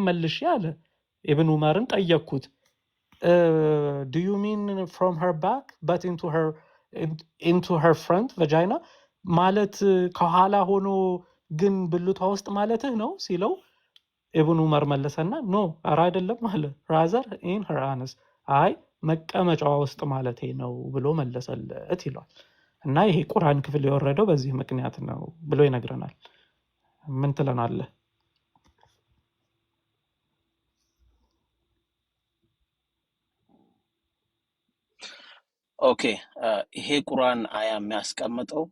መልሼ አለ ኢብን ዑመርን ጠየቅኩት፣ do you mean from her back but into her front vagina ማለት ከኋላ ሆኖ ግን ብልቷ ውስጥ ማለትህ ነው ሲለው ኢብን ዑመር መለሰና no ኧረ አይደለም አለ፣ rather in her anus፣ አይ መቀመጫዋ ውስጥ ማለቴ ነው ብሎ መለሰለት ይሏል። እና ይሄ ቁርአን ክፍል የወረደው በዚህ ምክንያት ነው ብሎ ይነግረናል። ምን ትለናለህ? Okay፣ ይሄ ቁርአን አያ የሚያስቀምጠው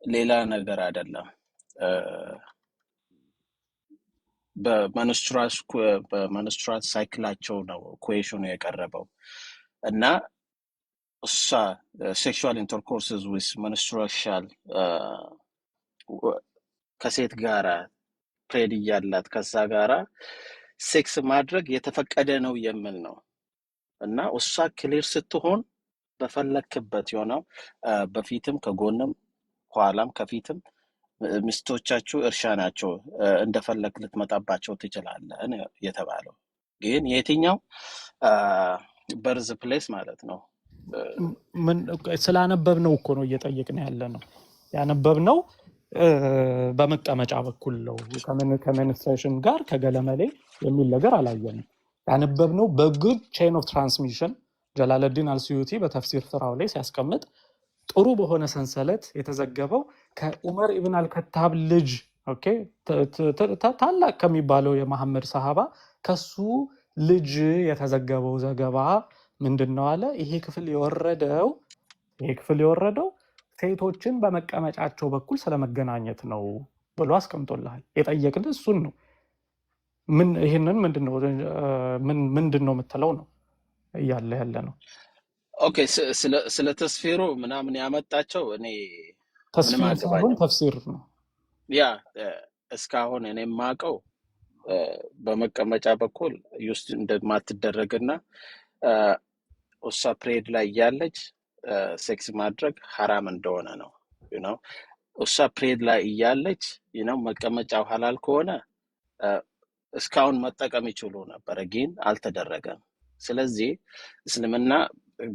ሌላ ነገር አይደለም። አ፣ በ menstrual cycle ኣቸው ነው question ኑ የቀረበው። እና እሷ sexual intercourses with menstrual ከሴት ጋራ period እያላት ከዛ ጋራ ሴክስ ማድረግ የተፈቀደ ነው የሚል ነው። እና እሷ clear ስትሆን በፈለክበት የሆነው በፊትም ከጎንም ኋላም ከፊትም ሚስቶቻችሁ እርሻ ናቸው፣ እንደፈለግ ልትመጣባቸው ትችላለህ ነው የተባለው። ግን የትኛው birth place ማለት ነው። ምን ስላነበብነው እኮ ነው እየጠየቅን ያለ ነው። ያነበብነው በመቀመጫ በኩል ነው፣ ከ menstruation ጋር ከገለመሌ የሚል ነገር አላየንም። ያነበብነው በ good chain of transmission ጀላለዲን አልስዩቲ በተፍሲር ስራው ላይ ሲያስቀምጥ ጥሩ በሆነ ሰንሰለት የተዘገበው ከኡመር ኢብን አልከታብ ልጅ፣ okay፣ ታላቅ ከሚባለው የመሐመድ ሰሃባ ከሱ ልጅ የተዘገበው ዘገባ ምንድን ነው አለ። ይሄ ክፍል የወረደው ሴቶችን በመቀመጫቸው በኩል ስለመገናኘት ነው ብሎ አስቀምጦልሃል። የጠየቅንህ እሱን ነው። ምን ይህንን ምንድን ነው የምትለው ነው እያለ ያለ ነው። Okay፣ ስለ ተስፊሩ ምናምን ያመጣቸው እኔ ምንም ተስፊር ሳይሆን አያገባኝም። ተፍሲር ነው። Yeah፣ እስካሁን እኔ የማውቀው በመቀመጫ በኩል use እንደማትደረግና እሷ period ላይ እያለች ሴክስ ማድረግ ሀራም እንደሆነ ነው። እሷ period ላይ እያለች መቀመጫው ሀላል ከሆነ እስካሁን መጠቀም ይችሉ ነበረ፣ ግን አልተደረገም። ስለዚህ እስልምና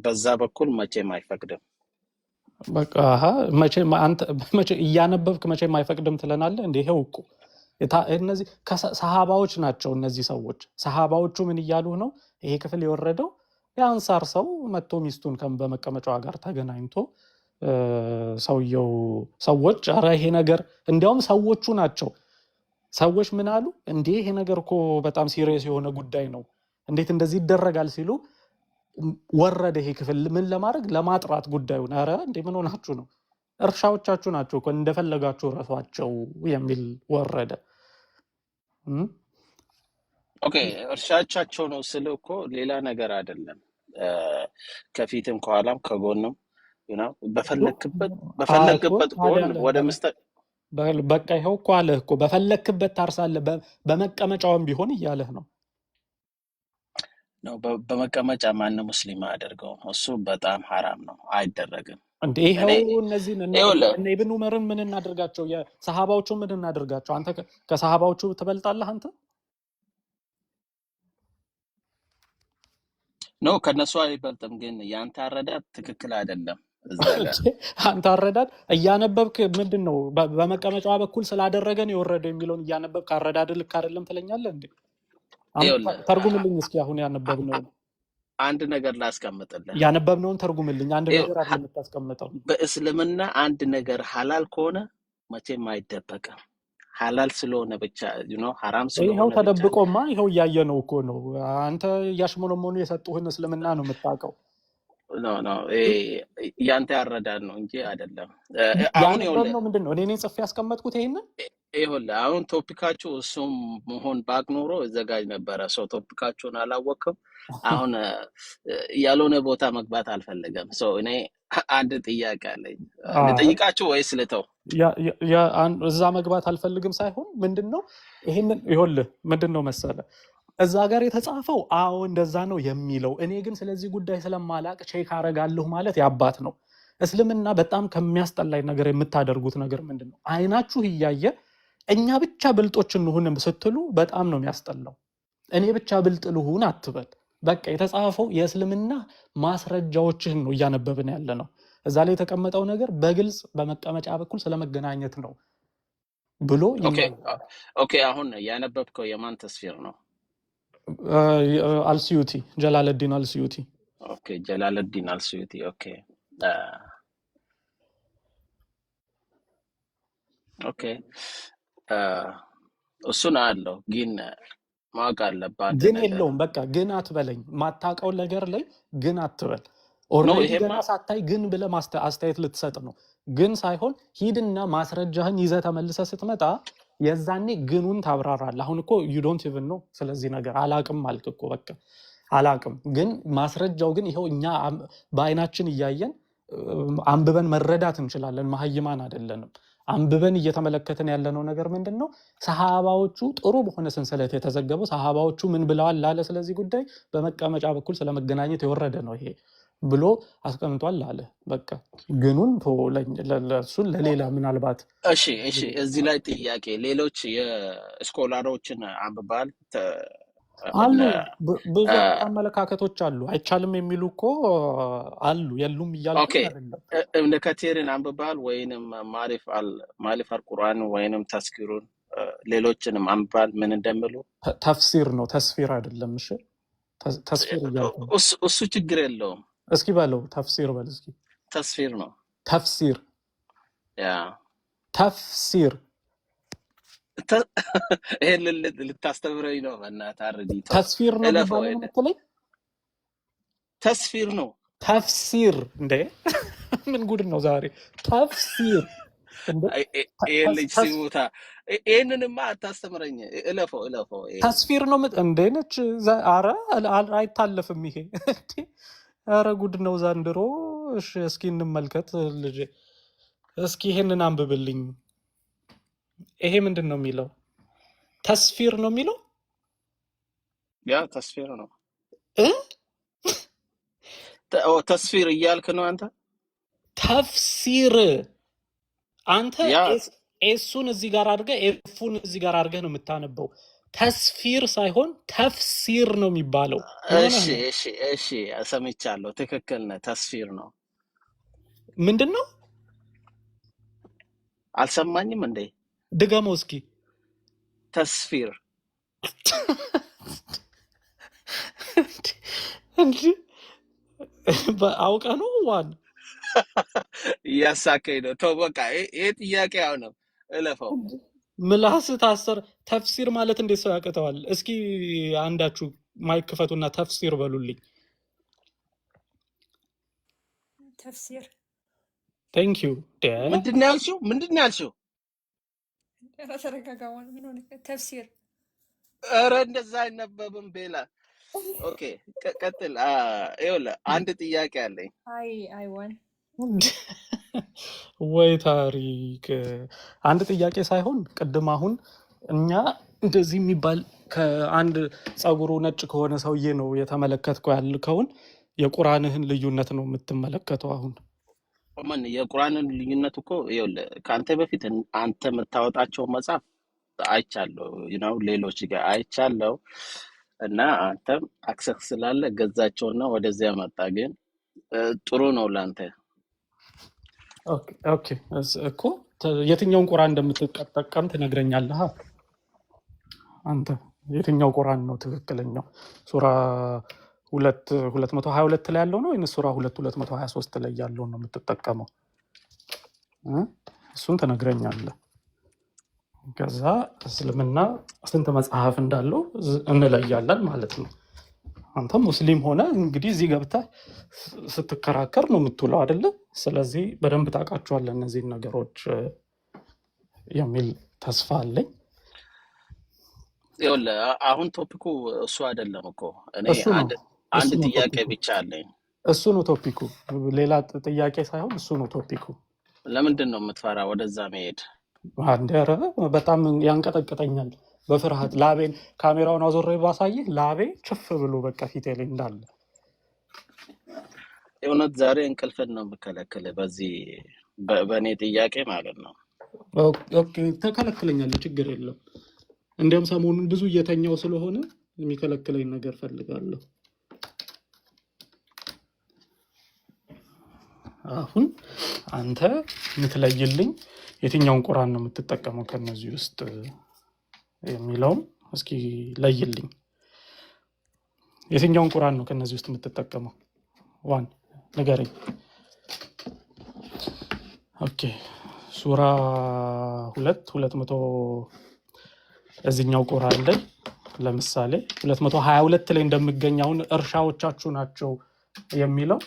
በዛ በኩል መቼም አይፈቅድም። በቃ አሀ፣ መቼም አንተ መቼ እያነበብክ መቼም አይፈቅድም ትለናለህ እንዴ? ይሄው እኮ እነዚህ ሰሃባዎች ናቸው። እነዚህ ሰዎች ሰሃባዎቹ ምን እያሉ ነው? ይሄ ክፍል የወረደው የአንሳር ሰው መጥቶ ሚስቱን በመቀመጫዋ ጋር ተገናኝቶ ሰውየው ሰዎች ኧረ ይሄ ነገር እንዲያውም ሰዎቹ ናቸው። ሰዎች ምን አሉ? እንዴ ይሄ ነገር እኮ በጣም serious የሆነ ጉዳይ ነው፣ እንዴት እንደዚህ ይደረጋል ሲሉ ወረደ ይሄ ክፍል። ምን ለማድረግ? ለማጥራት ጉዳዩን። ኧረ እንዴ ምን ሆናችሁ ነው? እርሻዎቻችሁ ናቸው እኮ እንደፈለጋችሁ ረሷቸው የሚል ወረደ። Okay፣ እርሻቻቸው ነው ስል እኮ ሌላ ነገር አይደለም። ከፊትም ከኋላም ከጎንም በፈለክበት እኮ በፈለክበት ታዲያ ጎን ወደ ምስተ በቃ ይኸው እኮ አለህ እኮ በፈለክበት ታርሳለህ፣ በመቀመጫውም ቢሆን እያለህ ነው። ነው። በመቀመጫ ማንም ሙስሊም አያደርገውም። እሱ በጣም ሐራም ነው፣ አይደረግም። እንዴ እኔ ይኸው እነዚህን ይኸውልህ እነ ኢብን ዑመርን ምን እናደርጋቸው? የሰሃባዎቹ ምን እናደርጋቸው? አንተ ከሰሃባዎቹ ትበልጣለህ አንተ? No፣ ከነሱ አይበልጥም፣ ግን ያንተ አረዳድ ትክክል አይደለም እዛ ጋር። አንተ አረዳድ እያነበብክ ምንድን ነው በመቀመጫዋ በኩል ስላደረገን የወረደው የሚለውን እያነበብክ አረዳድ ልክ አይደለም ትለኛለህ እንዴ? ይኸውልህ ተርጉምልኝ እስኪ አሁን ያነበብነውን። አንድ ነገር ላስቀምጥልህ። ያነበብነውን ተርጉምልኝ። አንድ ይኸው ነገር አይደለም የምታስቀምጠው። በእስልምና አንድ ነገር ሐላል ከሆነ መቼም አይደበቅም። ሐላል ስለሆነ ብቻ ሐራም ይኸው ስለሆነ ብቻ ተደብቆማ ይኸው እያየ ነው እኮ ነው። አንተ እያሽሞነሞኑ የሰጡህን እስልምና ነው የምታውቀው። No, no፣ ያንተ አረዳድ ነው እንጂ አይደለም። አሁን ይኸውልህ ያነበብነው ምንድን ነው? እኔ ነኝ ጽፌ ያስቀመጥኩት ይሄንን። ይኸውልህ አሁን topic ኣችሁ እሱም መሆን ባቅ ኖሮ እዘጋጅ ነበረ። ሰው topic ኣችሁን አላወቅም። አሁን ያልሆነ ቦታ መግባት አልፈለገም። ሰው እኔ አንድ ጥያቄ አለኝ። ልጠይቃችሁ ወይስ ልተው? እዛ መግባት አልፈልግም ሳይሆን ምንድነው ይሄንን ይኸውልህ ምንድነው መሰለህ እዛ ጋር የተጻፈው አዎ እንደዛ ነው የሚለው። እኔ ግን ስለዚህ ጉዳይ ስለማላቅ check አረጋለሁ ማለት ያባት ነው። እስልምና በጣም ከሚያስጠላኝ ነገር የምታደርጉት ነገር ምንድነው? አይናችሁ እያየ እኛ ብቻ ብልጦች እንሁን ስትሉ በጣም ነው የሚያስጠላው። እኔ ብቻ ብልጥ ልሁን አትበል። በቃ የተጻፈው የእስልምና ማስረጃዎችህን ነው እያነበብን ያለ ነው። እዛ ላይ የተቀመጠው ነገር በግልጽ በመቀመጫ በኩል ስለመገናኘት ነው ብሎ okay ይናገራል። okay። አሁን ያነበብከው የማን ተስፊር ነው? አልስዩቲ፣ ጀላለዲን አልስዩቲ። okay፣ ጀላለዲን አልሱዩቲ። okay okay። አ፣ እሱን አለው ግን ማወቅ አለብህ አንድ ግን ነገር። የለውም። በቃ ግን አትበለኝ። ማታውቀው ነገር ላይ ግን አትበል። no already ይሄማ ገና ሳታይ ግን ብለህ አስተያየት ልትሰጥ ነው። ግን ሳይሆን ሂድና ማስረጃህን ይዘህ ተመልሰህ ስትመጣ የዛኔ ግኑን ታብራራለህ። አሁን እኮ you don't even know፣ ስለዚህ ነገር አላቅም አልክ እኮ፣ በቃ አላቅም። ግን ማስረጃው ግን ይኸው እኛ በአይናችን እያየን አንብበን መረዳት እንችላለን። መሀይማን አይደለንም። አንብበን እየተመለከትን ያለነው ነገር ምንድን ነው? ሰሃባዎቹ ጥሩ በሆነ ሰንሰለት የተዘገበው ሰሃባዎቹ ምን ብለዋል ላለ ስለዚህ ጉዳይ በመቀመጫ በኩል ስለመገናኘት የወረደ ነው ይሄ ብሎ አስቀምጧል አለ። በቃ ግኑን ተወው፣ ለእሱን ለሌላ ምናልባት። እሺ፣ እዚህ ላይ ጥያቄ፣ ሌሎች የ scholar ኦችን አንብበሃል? አሉ። እነ ብዙ አይነት አመለካከቶች አሉ። አይቻልም የሚሉ እኮ አሉ። የሉም እያልኩኝ አይደለም። እብነ ከቲርን አንብበሃል ወይንም ማሪፍ አልቁርአን ወይንም ተስኪሩን ሌሎችንም አንብበሃል ምን እንደሚሉ? ተፍሲር ነው፣ ተስፊር አይደለም። እሺ፣ ተስፊር እያልኩ ነው። እሱ ችግር የለውም። እስኪ በለው፣ ተፍሲር በል እስኪ። ተስፊር ነው። ተፍሲር። ያ። ተፍሲር። ይሄን ልታስተምረኝ ነው? በእናትህ አርዲቶ ተስፊር ነው እለፈው። የሚባለው ነው ይሄንን የምትለኝ? ተስፊር ነው። ተፍሲር እንዴ! ምን ጉድ ነው ዛሬ? ተፍሲር እንዴ! ይሄን ልጅ ሲሞታ ይሄንንማ አታስተምረኝ። እለፈው እለፈው ይሄን። ተስፊር ነው እንዴ ነች። ኧረ አይታለፍም ይሄ እንዴ! ኧረ ጉድ ነው ዘንድሮ። እሺ እስኪ እንመልከት ልጄ። እስኪ ይሄንን አንብብልኝ። ይሄ ምንድን ነው የሚለው? ተስፊር ነው የሚለው? yeah፣ ተስፊር ነው። እ? ተስፊር እያልክ ነው አንተ? ተፍሲር አንተ። ያ። S ኡን እዚህ ጋር አድርገህ F ኡን እዚህ ጋር አድርገህ ነው የምታነበው። ተስፊር ሳይሆን ተፍሲር ነው የሚባለው። ምን እሺ ሆነህ ነው? እሺ፣ ሰምቻለሁ። ትክክል ነህ። ተስፊር ነው። ምንድን ነው? አልሰማኝም እንዴ? ድገመው እስኪ። ተስፊር። እንጂ አውቀህ ነው ዋን እያሳከኝ ነው። ተው በቃ ይሄ ጥያቄ አሁንም እለፈው። ምላስ ታሰር። ተፍሲር ማለት እንዴት ሰው ያቅተዋል? እስኪ አንዳችሁ mic ክፈቱና ተፍሲር በሉልኝ። ተፍሲር። Thank you። ምንድን ነው ያልሽው? ምንድን ነው ያልሽው? ኧረ ተረጋጋ። ምን ሆነ? ተፍሲር። ኧረ እንደዛ አይነበብም ቤላ። okay ቀጥል። ይኸውልህ አንድ ጥያቄ አለኝ። አይ አይ ዋን ወይ ታሪክ! አንድ ጥያቄ ሳይሆን ቅድም አሁን እኛ እንደዚህ የሚባል ከአንድ ጸጉሩ ነጭ ከሆነ ሰውዬ ነው የተመለከትከው ያልከውን የቁርአንህን ልዩነት ነው የምትመለከተው አሁን። ምን የቁርአንን ልዩነት እኮ ይኸውልህ ከአንተ በፊት አንተ የምታወጣቸው መጽሐፍ አይቻለሁ ነው፣ ሌሎች ጋር አይቻለሁ እና አንተም access ስላለ ገዛቸውና ወደዚያ መጣ። ግን ጥሩ ነው ለአንተ። okay እኮ የትኛውን ቁርአን እንደምትጠቀም ትነግረኛለህ አንተ። የትኛው ቁርአን ነው ትክክለኛው? ሱራ 2 222 ላይ ያለው ነው ወይስ ሱራ 2 223 ላይ ያለውን ነው የምትጠቀመው? እ? እሱን ትነግረኛለህ። ከዛ እስልምና ስንት መጽሐፍ እንዳለው እንለያለን ማለት ነው። አንተ ሙስሊም ሆነ እንግዲህ እዚህ ገብተህ ስትከራከር ነው የምትውለው አይደለ? ስለዚህ በደንብ ታውቃቸዋለህ እነዚህን ነገሮች የሚል ተስፋ አለኝ። ይኸውልህ አሁን topic ኡ እሱ አይደለም እኮ እኔ እሱ ነው። አንድ እሱ አንድ ነው ጥያቄ topic ኡ። ብቻ አለኝ። እሱ ነው topic ኡ። ሌላ ጥያቄ ሳይሆን እሱ ነው topic ኡ። ለምንድን ነው የምትፈራ ወደዛ መሄድ? አንዴ ኧረ በጣም ያንቀጠቅጠኛል በፍርሃት ላቤን ካሜራውን አዞሬ ባሳይህ ላቤ ችፍ ብሎ በቃ ፊቴ ላይ እንዳለ። የእውነት ዛሬ እንቅልፍን ነው የምከለክልህ በዚህ በእኔ ጥያቄ ማለት ነው። Okay፣ ተከለክለኛለህ፣ ችግር የለም። እንዲያውም ሰሞኑን ብዙ እየተኛው ስለሆነ የሚከለክለኝ ነገር ፈልጋለሁ። አሁን አንተ የምትለይልኝ የትኛውን ቁርአን ነው የምትጠቀመው ከነዚህ ውስጥ የሚለውን እስኪ ለይልኝ። የትኛውን ቁርአን ነው ከነዚህ ውስጥ የምትጠቀመው? One ንገረኝ። Okay ሱራ 2 200 እዚኛው ቁርአን ላይ ለምሳሌ 222 ላይ እንደሚገኝ አሁን እርሻዎቻችሁ ናቸው የሚለው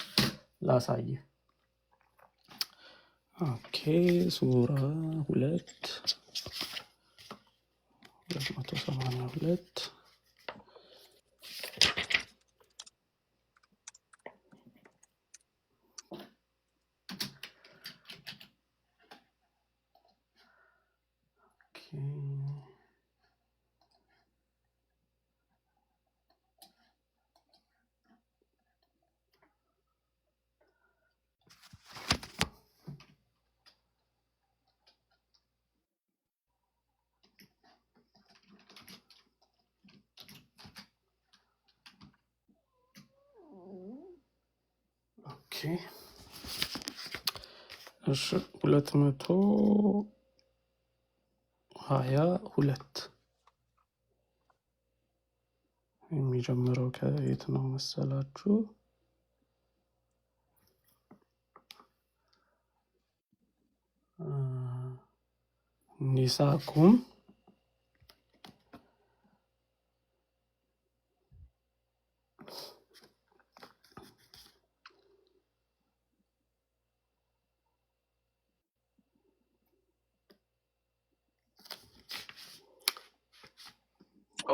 ላሳይህ። Okay ሱራ 2 282። Okay okay እሺ 222 የሚጀምረው ከየት ነው መሰላችሁ? ኒሳኩም።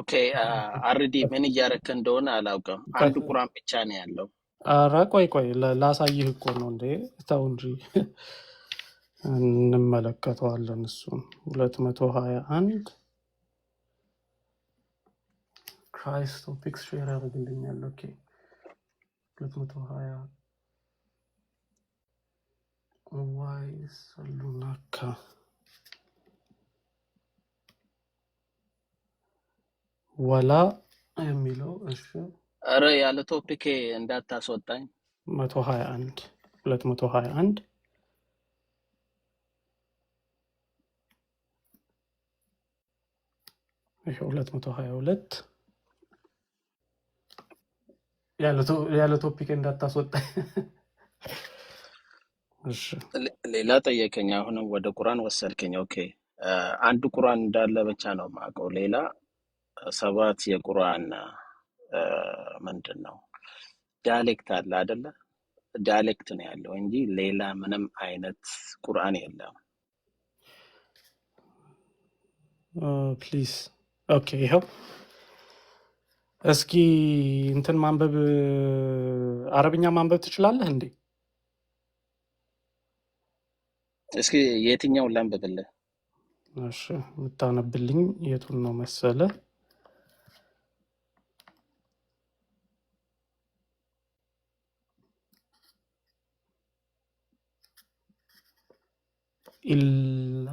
Okay አርዲ ምን እያረክ እንደሆነ አላውቅም። አንድ ቁርአን ብቻ ነው ያለው። ኧረ ቆይ ቆይ ላሳይህ እኮ ነው እንዴ፣ ተው እንጂ፣ እንመለከተዋለን። እሱን 221 Christ Topics share ያደርግልኛል። Okay 220 ዋይ ሰሉናካ ወላ የሚለው እሺ። ኧረ ያለ topic ኤ እንዳታስወጣኝ። 121 221፣ ይሄ 222፣ ያለ topic እንዳታስወጣ። እሺ። ሌላ ጠየቀኝ። አሁንም ወደ ቁርአን ወሰድከኝ። Okay አንድ ቁርአን እንዳለ ብቻ ነው የማውቀው። ሌላ ሰባት የቁርአን ምንድን ነው dialect አለ አይደለ? Dialect ነው ያለው እንጂ ሌላ ምንም አይነት ቁርአን የለም። Please okay ይኸው እስኪ እንትን ማንበብ፣ አረብኛ ማንበብ ትችላለህ እንዴ? እስኪ የትኛውን ላንብብልህ? እሺ የምታነብልኝ የቱን ነው መሰለ? ኢላ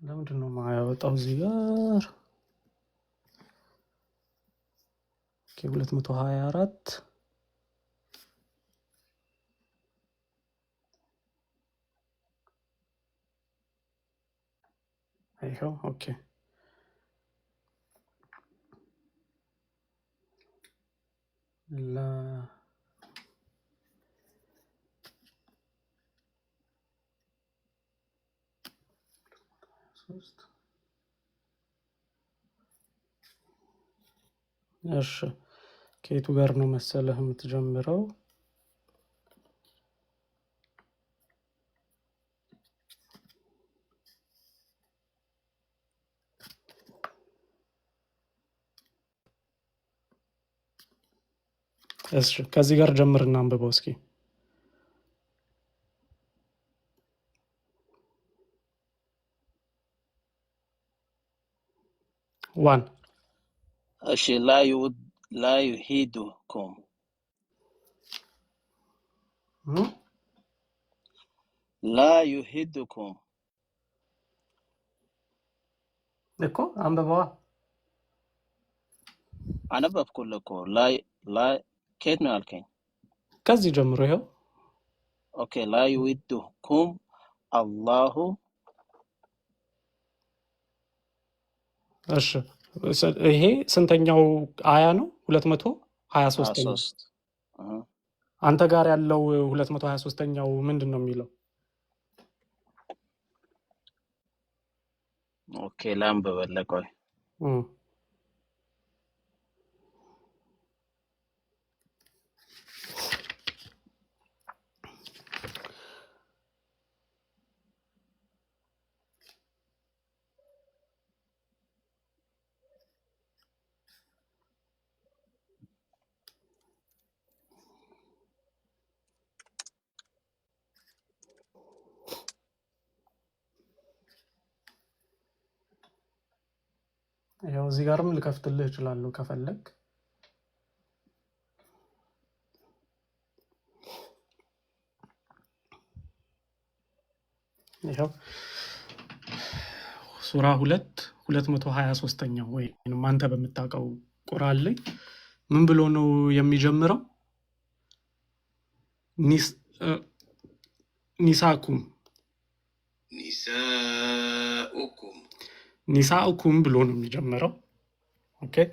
ለምንድን ነው የማያወጣው እዚህ ጋር? Okay 224። ይኸው okay ላ ሶስት። እሺ ከየቱ ጋር ነው መሰለህ የምትጀምረው? እሺ ከዚህ ጋር ጀምርና አንብበው እስኪ። One። እሺ لا يهدكم። እም? لا يحدكم እኮ አንብበዋ። አነበብኩልህ እኮ لا لا ከየት ነው ያልከኝ? ከዚህ ጀምሮ ይኸው። okay لا يودكم الله። እሺ ይሄ ስንተኛው አያ ነው? 223ኛው። 23። አንተ ጋር ያለው 223ኛው ምንድን ነው የሚለው? okay ላንብበልህ፣ ቆይ። እም። ይኸው እዚህ ጋርም ልከፍትልህ እችላለሁ ከፈለግ። ይኸው ሱራ 2 223ኛው ወይም አንተ በምታውቀው ቁርአን ላይ ምን ብሎ ነው የሚጀምረው? ኒስ- እ፣ نساؤكم نساؤكم نساؤكم ብሎ ነው የሚጀምረው። okay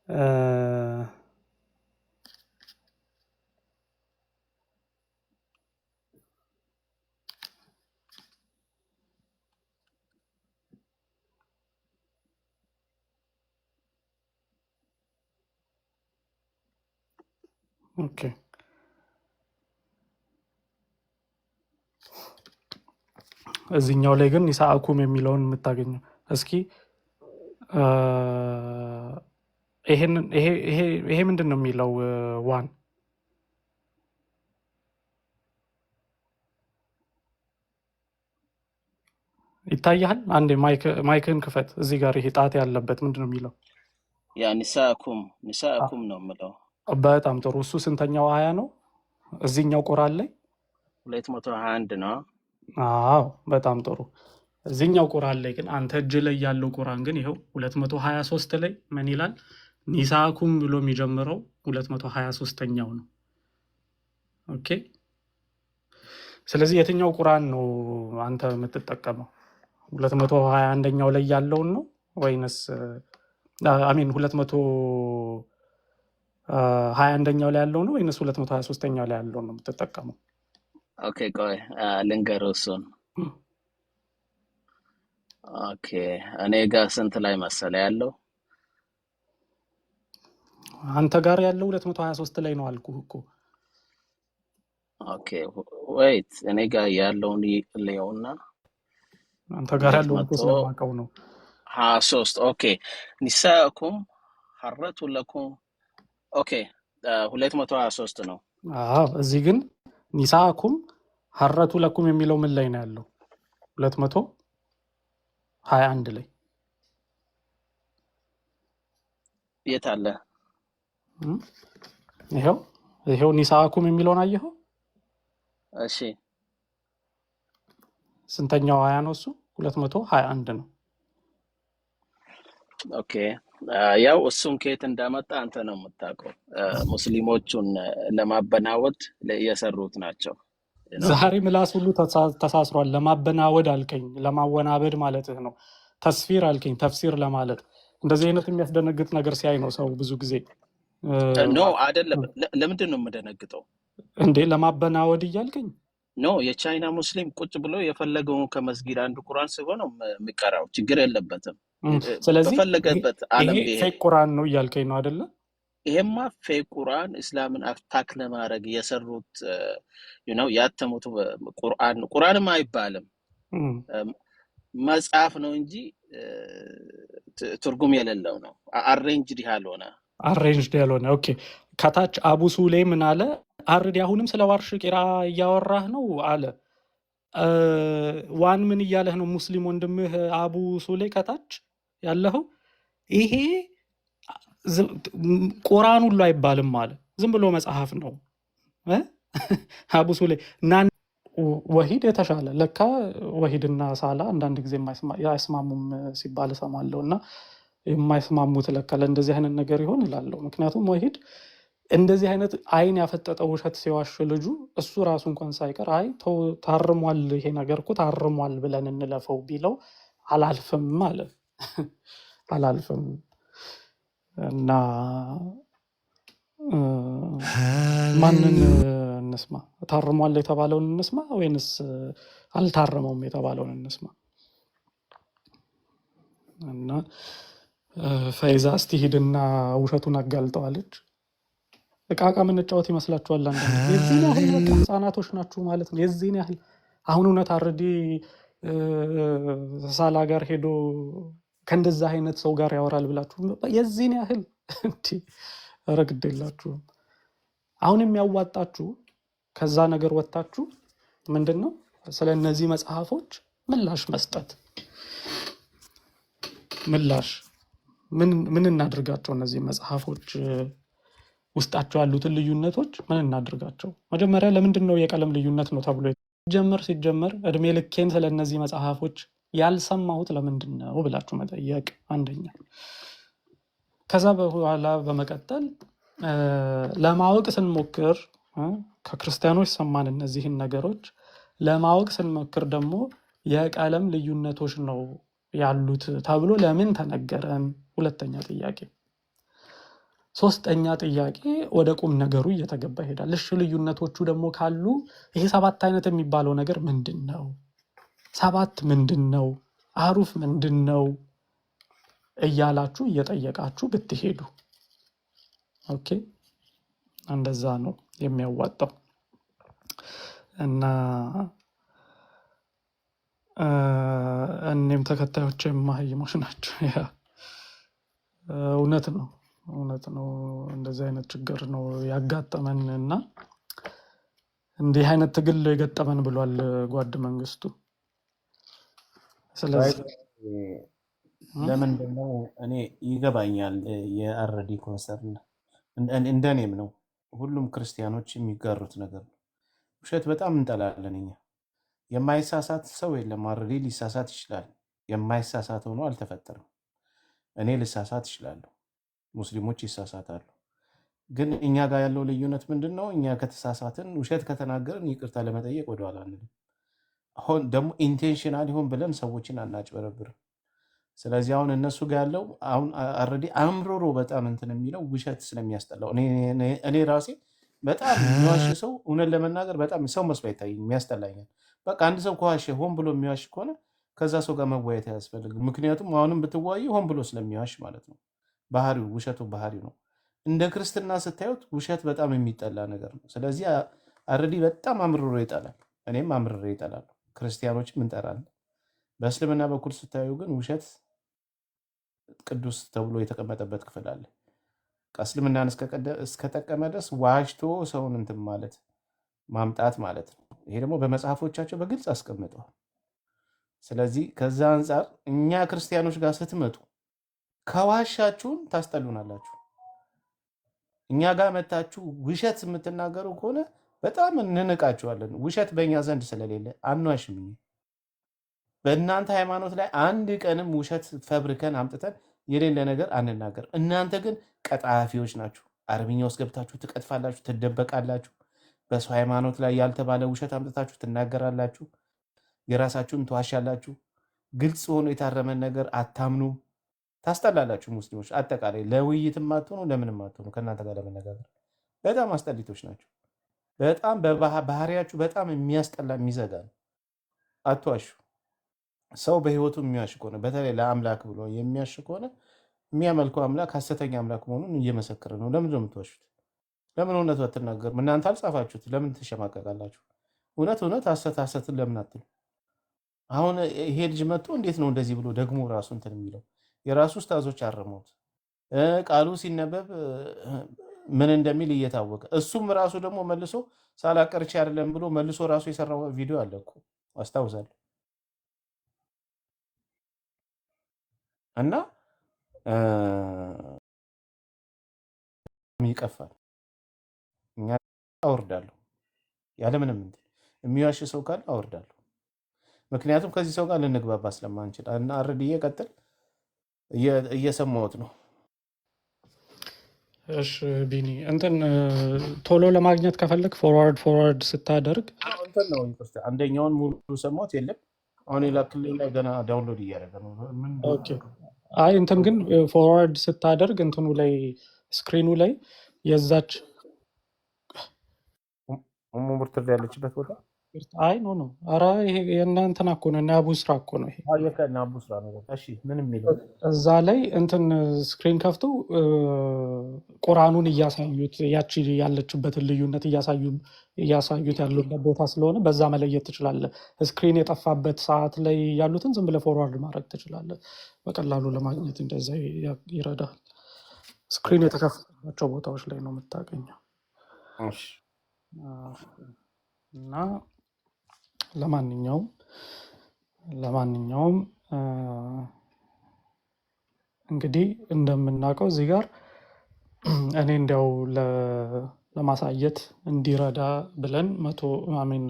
እ፣ okay እዚህኛው ላይ ግን نساءكم የሚለውን የምታገኘው እስኪ እ፣ ይሄንን ይሄ ይሄ ይሄ ምንድን ነው የሚለው? ዋን ይታያል። አንዴ mic ህን ክፈት። እዚህ ጋር ይሄ ጣት ያለበት ምንድን ነው የሚለው? ያ نساءكم نساءكم ነው የምለው። በጣም ጥሩ። እሱ ስንተኛው አያ ነው እዚህኛው ቁርአን ላይ? 221 ነው። አዎ በጣም ጥሩ። እዚህኛው ቁርአን ላይ ግን አንተ እጅ ላይ ያለው ቁርአን ግን ይኸው 223 ላይ ምን ይላል? نساءكم ብሎ የሚጀምረው 223ኛው ነው። okay ስለዚህ የትኛው ቁርአን ነው አንተ የምትጠቀመው? 221ኛው ላይ ያለውን ነው ወይንስ I mean 221ኛው ላይ ያለው ነው ወይንስ 223ኛው ላይ ያለውን ነው የምትጠቀመው? okay ቆይ ልንገርህ እሱን። okay እኔ ጋር ስንት ላይ መሰለ ያለው? አንተ ጋር ያለው 223 ላይ ነው አልኩህ እኮ። okay wait እኔ ጋር ያለውን ልየውና አንተ ጋር ሁለት ያለውን እኮ መቶ ስለማውቀው ነው። 23። okay نساؤكم حرث لكم። okay 223 ነው። አዎ እዚህ ግን نساؤكم حرث لكم የሚለው ምን ላይ ነው ያለው? 221 ላይ። የት አለ? እም? ይኸው ይኸው نساؤكم የሚለውን አየኸው? እሺ ስንተኛው አያ ነው እሱ? 221 ነው። okay ያው እሱን ከየት እንዳመጣ አንተ ነው የምታውቀው። ሙስሊሞቹን ለማበናወድ የሰሩት ናቸው ነው። ዛሬ ምላስ ሁሉ ተሳስሯል። ለማበናወድ አልከኝ፣ ለማወናበድ ማለትህ ነው። ተስፊር አልከኝ፣ ተፍሲር ለማለት። እንደዚህ አይነት የሚያስደነግጥ ነገር ሲያይ ነው ሰው ብዙ ጊዜ no አይደለም። ለምንድን ነው የምደነግጠው? እንዴ ለማበናወድ እያልከኝ no የቻይና ሙስሊም ቁጭ ብሎ የፈለገውን ከመስጊድ አንድ ቁርአን ስቦ ነው የሚቀራው። ችግር የለበትም። ስለዚህ በፈለገበት ይሄ ዓለም ቢሄድ fake ቁርአን ነው እያልከኝ ነው አይደለ? ይሄማ fake ቁርአን እስላምን attack ለማድረግ የሰሩት ነው ያተሙት ቁርአን ነው። ቁርአንም አይባልም መጽሐፍ ነው እንጂ ትርጉም የሌለው ነው። arranged ያልሆነ arranged ያልሆነ። okay ከታች አቡ ሱሌ ምን አለ? አርዲ አሁንም ስለ ዋርሽ ቂራ እያወራህ ነው አለ። ዋን ምን እያለህ ነው? ሙስሊም ወንድምህ አቡ ሱሌ ከታች ያለኸው ይሄ ቁርአን ሁሉ አይባልም አለ። ዝም ብሎ መጽሐፍ ነው እ? አቡ ሱሌ እና ወሂድ የተሻለ ለካ ወሂድና ሳላ አንዳንድ ጊዜ አይስማሙም ሲባል እሰማለሁ። እና የማይስማሙት ለካ ለእንደዚህ አይነት ነገር ይሆን እላለሁ። ምክንያቱም ወሂድ እንደዚህ አይነት አይን ያፈጠጠ ውሸት ሲዋሽ ልጁ እሱ ራሱ እንኳን ሳይቀር አይ ተው ታርሟል፣ ይሄ ነገር እኮ ታርሟል ብለን እንለፈው ቢለው አላልፍም አለ። አላልፍም። እና ማንን እንስማ? ታርሟል የተባለውን እንስማ ወይንስ አልታረመውም የተባለውን እንስማ? እና ፈይዛ እስቲ ሂድና ውሸቱን አጋልጠዋለች። እቃ እቃ የምንጫወት ይመስላችኋል? አንዳንድ ጊዜ የዚህን ያህል በቃ ህፃናቶች ናችሁ ማለት ነው። የዚህን ያህል አሁን እውነት አርዲ ሳላ ጋር ሄዶ ከእንደዛ አይነት ሰው ጋር ያወራል ብላችሁ የዚህን ያህል እንዲህ ኧረ ግድ የላችሁም። አሁን የሚያዋጣችሁ ከዛ ነገር ወጥታችሁ ምንድን ነው ስለ እነዚህ መጽሐፎች ምላሽ መስጠት። ምላሽ ምን እናድርጋቸው? እነዚህ መጽሐፎች ውስጣቸው ያሉትን ልዩነቶች ምን እናድርጋቸው? መጀመሪያ ለምንድን ነው የቀለም ልዩነት ነው ተብሎ ሲጀመር እድሜ ልኬን ስለ እነዚህ መጽሐፎች ያልሰማሁት ለምንድን ነው ብላችሁ መጠየቅ አንደኛ። ከዛ በኋላ በመቀጠል ለማወቅ ስንሞክር ከክርስቲያኖች ሰማን እነዚህን ነገሮች ለማወቅ ስንሞክር ደግሞ የቀለም ልዩነቶች ነው ያሉት ተብሎ ለምን ተነገረን? ሁለተኛ ጥያቄ። ሶስተኛ ጥያቄ ወደ ቁም ነገሩ እየተገባ ይሄዳል። እሺ ልዩነቶቹ ደግሞ ካሉ ይሄ ሰባት አይነት የሚባለው ነገር ምንድን ነው? ሰባት ምንድን ነው? አሩፍ ምንድን ነው? እያላችሁ እየጠየቃችሁ ብትሄዱ okay፣ እንደዛ ነው የሚያዋጣው። እና እኔም ተከታዮች መሀይሞች ናቸው። Yeah እውነት ነው፣ እውነት ነው። እንደዚህ አይነት ችግር ነው ያጋጠመን እና እንዲህ አይነት ትግል የገጠመን ብሏል ጓድ መንግስቱ። ስለዚህ ለምንድን ነው እኔ ይገባኛል፣ የአረዲ concern እንደኔም ነው። ሁሉም ክርስቲያኖች የሚጋሩት ነገር ነው። ውሸት በጣም እንጠላለን እኛ። የማይሳሳት ሰው የለም። አረዲ ሊሳሳት ይችላል። የማይሳሳት ሆኖ አልተፈጠረም። እኔ ልሳሳት እችላለሁ። ሙስሊሞች ይሳሳታሉ። ግን እኛ ጋር ያለው ልዩነት ምንድን ነው? እኛ ከተሳሳትን፣ ውሸት ከተናገርን ይቅርታ ለመጠየቅ ወደኋላ አንልም። ሆን ደግሞ intentional ሆን ብለን ሰዎችን አናጭበረብርም። ስለዚህ አሁን እነሱ ጋር ያለው አሁን አረዲ አምሮሮ በጣም እንትን የሚለው ውሸት ስለሚያስጠላው፣ እኔ ራሴ በጣም የሚዋሽ ሰው እውነት ለመናገር በጣም ሰው መስሎ አይታየኝም፣ ያስጠላኛል። በቃ አንድ ሰው ከዋሸ፣ ሆን ብሎ የሚዋሽ ከሆነ ከዛ ሰው ጋር መወያየት አያስፈልግም። ምክንያቱም አሁንም ብትወያዩ ሆን ብሎ ስለሚዋሽ ማለት ነው። ባህሪው ውሸቱ ባህሪው ነው። እንደ ክርስትና ስታዩት ውሸት በጣም የሚጠላ ነገር ነው። ስለዚህ አረዲ በጣም አምርሮ ይጠላል። እኔም አምርሬ እጠላለሁ። ክርስቲያኖችም እንጠላለን። በእስልምና በኩል ስታዩ ግን ውሸት ቅዱስ ተብሎ የተቀመጠበት ክፍል አለ። እስልምናን እስከጠቀመ ድረስ ዋሽቶ ሰውን እንትን ማለት ማምጣት ማለት ነው። ይሄ ደግሞ በመጽሐፎቻቸው በግልጽ አስቀምጠዋል። ስለዚህ ከዛ አንጻር እኛ ክርስቲያኖች ጋር ስትመጡ ከዋሻችሁን ታስጠሉናላችሁ። እኛ ጋር መታችሁ ውሸት የምትናገሩ ከሆነ በጣም እንንቃችኋለን። ውሸት በእኛ ዘንድ ስለሌለ አንዋሽም። በእናንተ ሃይማኖት ላይ አንድ ቀንም ውሸት ፈብርከን አምጥተን የሌለ ነገር አንናገር። እናንተ ግን ቀጣፊዎች ናችሁ። አረብኛ ውስጥ ገብታችሁ ትቀጥፋላችሁ፣ ትደበቃላችሁ። በሰው ሃይማኖት ላይ ያልተባለ ውሸት አምጥታችሁ ትናገራላችሁ። የራሳችሁን ትዋሻላችሁ። ግልጽ ሆኖ የታረመን ነገር አታምኑም። ታስጠላላችሁ። ሙስሊሞች አጠቃላይ ለውይይትም አትሆኑ፣ ለምንም አትሆኑ። ከእናንተ ጋር ለመነጋገር በጣም አስጠሊቶች ናቸው። በጣም ባህሪያችሁ በጣም የሚያስጠላ የሚዘጋ ነው። አትዋሹ። ሰው በህይወቱ የሚዋሽ ከሆነ፣ በተለይ ለአምላክ ብሎ የሚዋሽ ከሆነ፣ የሚያመልከው አምላክ ሐሰተኛ አምላክ መሆኑን እየመሰከረ ነው። ለምንድን ነው የምትዋሹት? ለምን እውነቱ አትናገሩም? እናንተ አልጻፋችሁት፣ ለምን ትሸማቀቃላችሁ? እውነት እውነት፣ ሐሰት ሐሰትን ለምን አትሉ? አሁን ይሄ ልጅ መጥቶ እንዴት ነው እንደዚህ ብሎ ደግሞ ራሱ እንትን የሚለው? የራሱ ኡስታዞች አርመውት ቃሉ ሲነበብ ምን እንደሚል እየታወቀ እሱም ራሱ ደግሞ መልሶ ሳላቀርቼ አይደለም ብሎ መልሶ ራሱ የሰራው ቪዲዮ አለ እኮ አስታውሳለሁ። እና ይቀፋል። እኛ አወርዳለሁ ያለምንም እንትን የሚዋሽ ሰው ካለ አወርዳለሁ። ምክንያቱም ከዚህ ሰው ጋር ልንግባባ ስለማንችል እና አረድዬ ቀጥል፣ እየሰማሁት ነው። እሺ ቢኒ፣ እንትን ቶሎ ለማግኘት ከፈለግ forward ስታደርግ እንትን ነው፣ ይቅርታ፣ አንደኛውን ሙሉ ሰማሁት። የለም፣ አሁን የላክልኝ ላይ ገና download እያደረገ ነው። ምን Okay። አይ እንትን ግን forward ስታደርግ እንትኑ ላይ screen ኑ ላይ የዛች ኡሙ ሙርትር ያለችበት ቦታ። አይ no፣ ኧረ ይሄ የእነ እንትና እኮ ነው፣ እነ አቡ ስራ እኮ ነው ይሄ። የከና አቡ ስራ ነው። እሺ ምን የሚለው? እዛ ላይ እንትን screen ከፍተው ቁርአኑን እያሳዩት ያቺ ያለችበትን ልዩነት እያሳዩት ያሉበት ቦታ ስለሆነ በዛ መለየት ትችላለህ። Screen የጠፋበት ሰዓት ላይ ያሉትን ዝም ብለህ forward ማድረግ ትችላለህ። በቀላሉ ለማግኘት እንደዛ ይረዳል። Screen የተከፈተባቸው ቦታዎች ላይ ነው የምታገኘው። እሺ። እና ለማንኛውም እንግዲህ እንደምናውቀው እዚህ ጋር እኔ እንዲያው ለማሳየት እንዲረዳ ብለን 100 I mean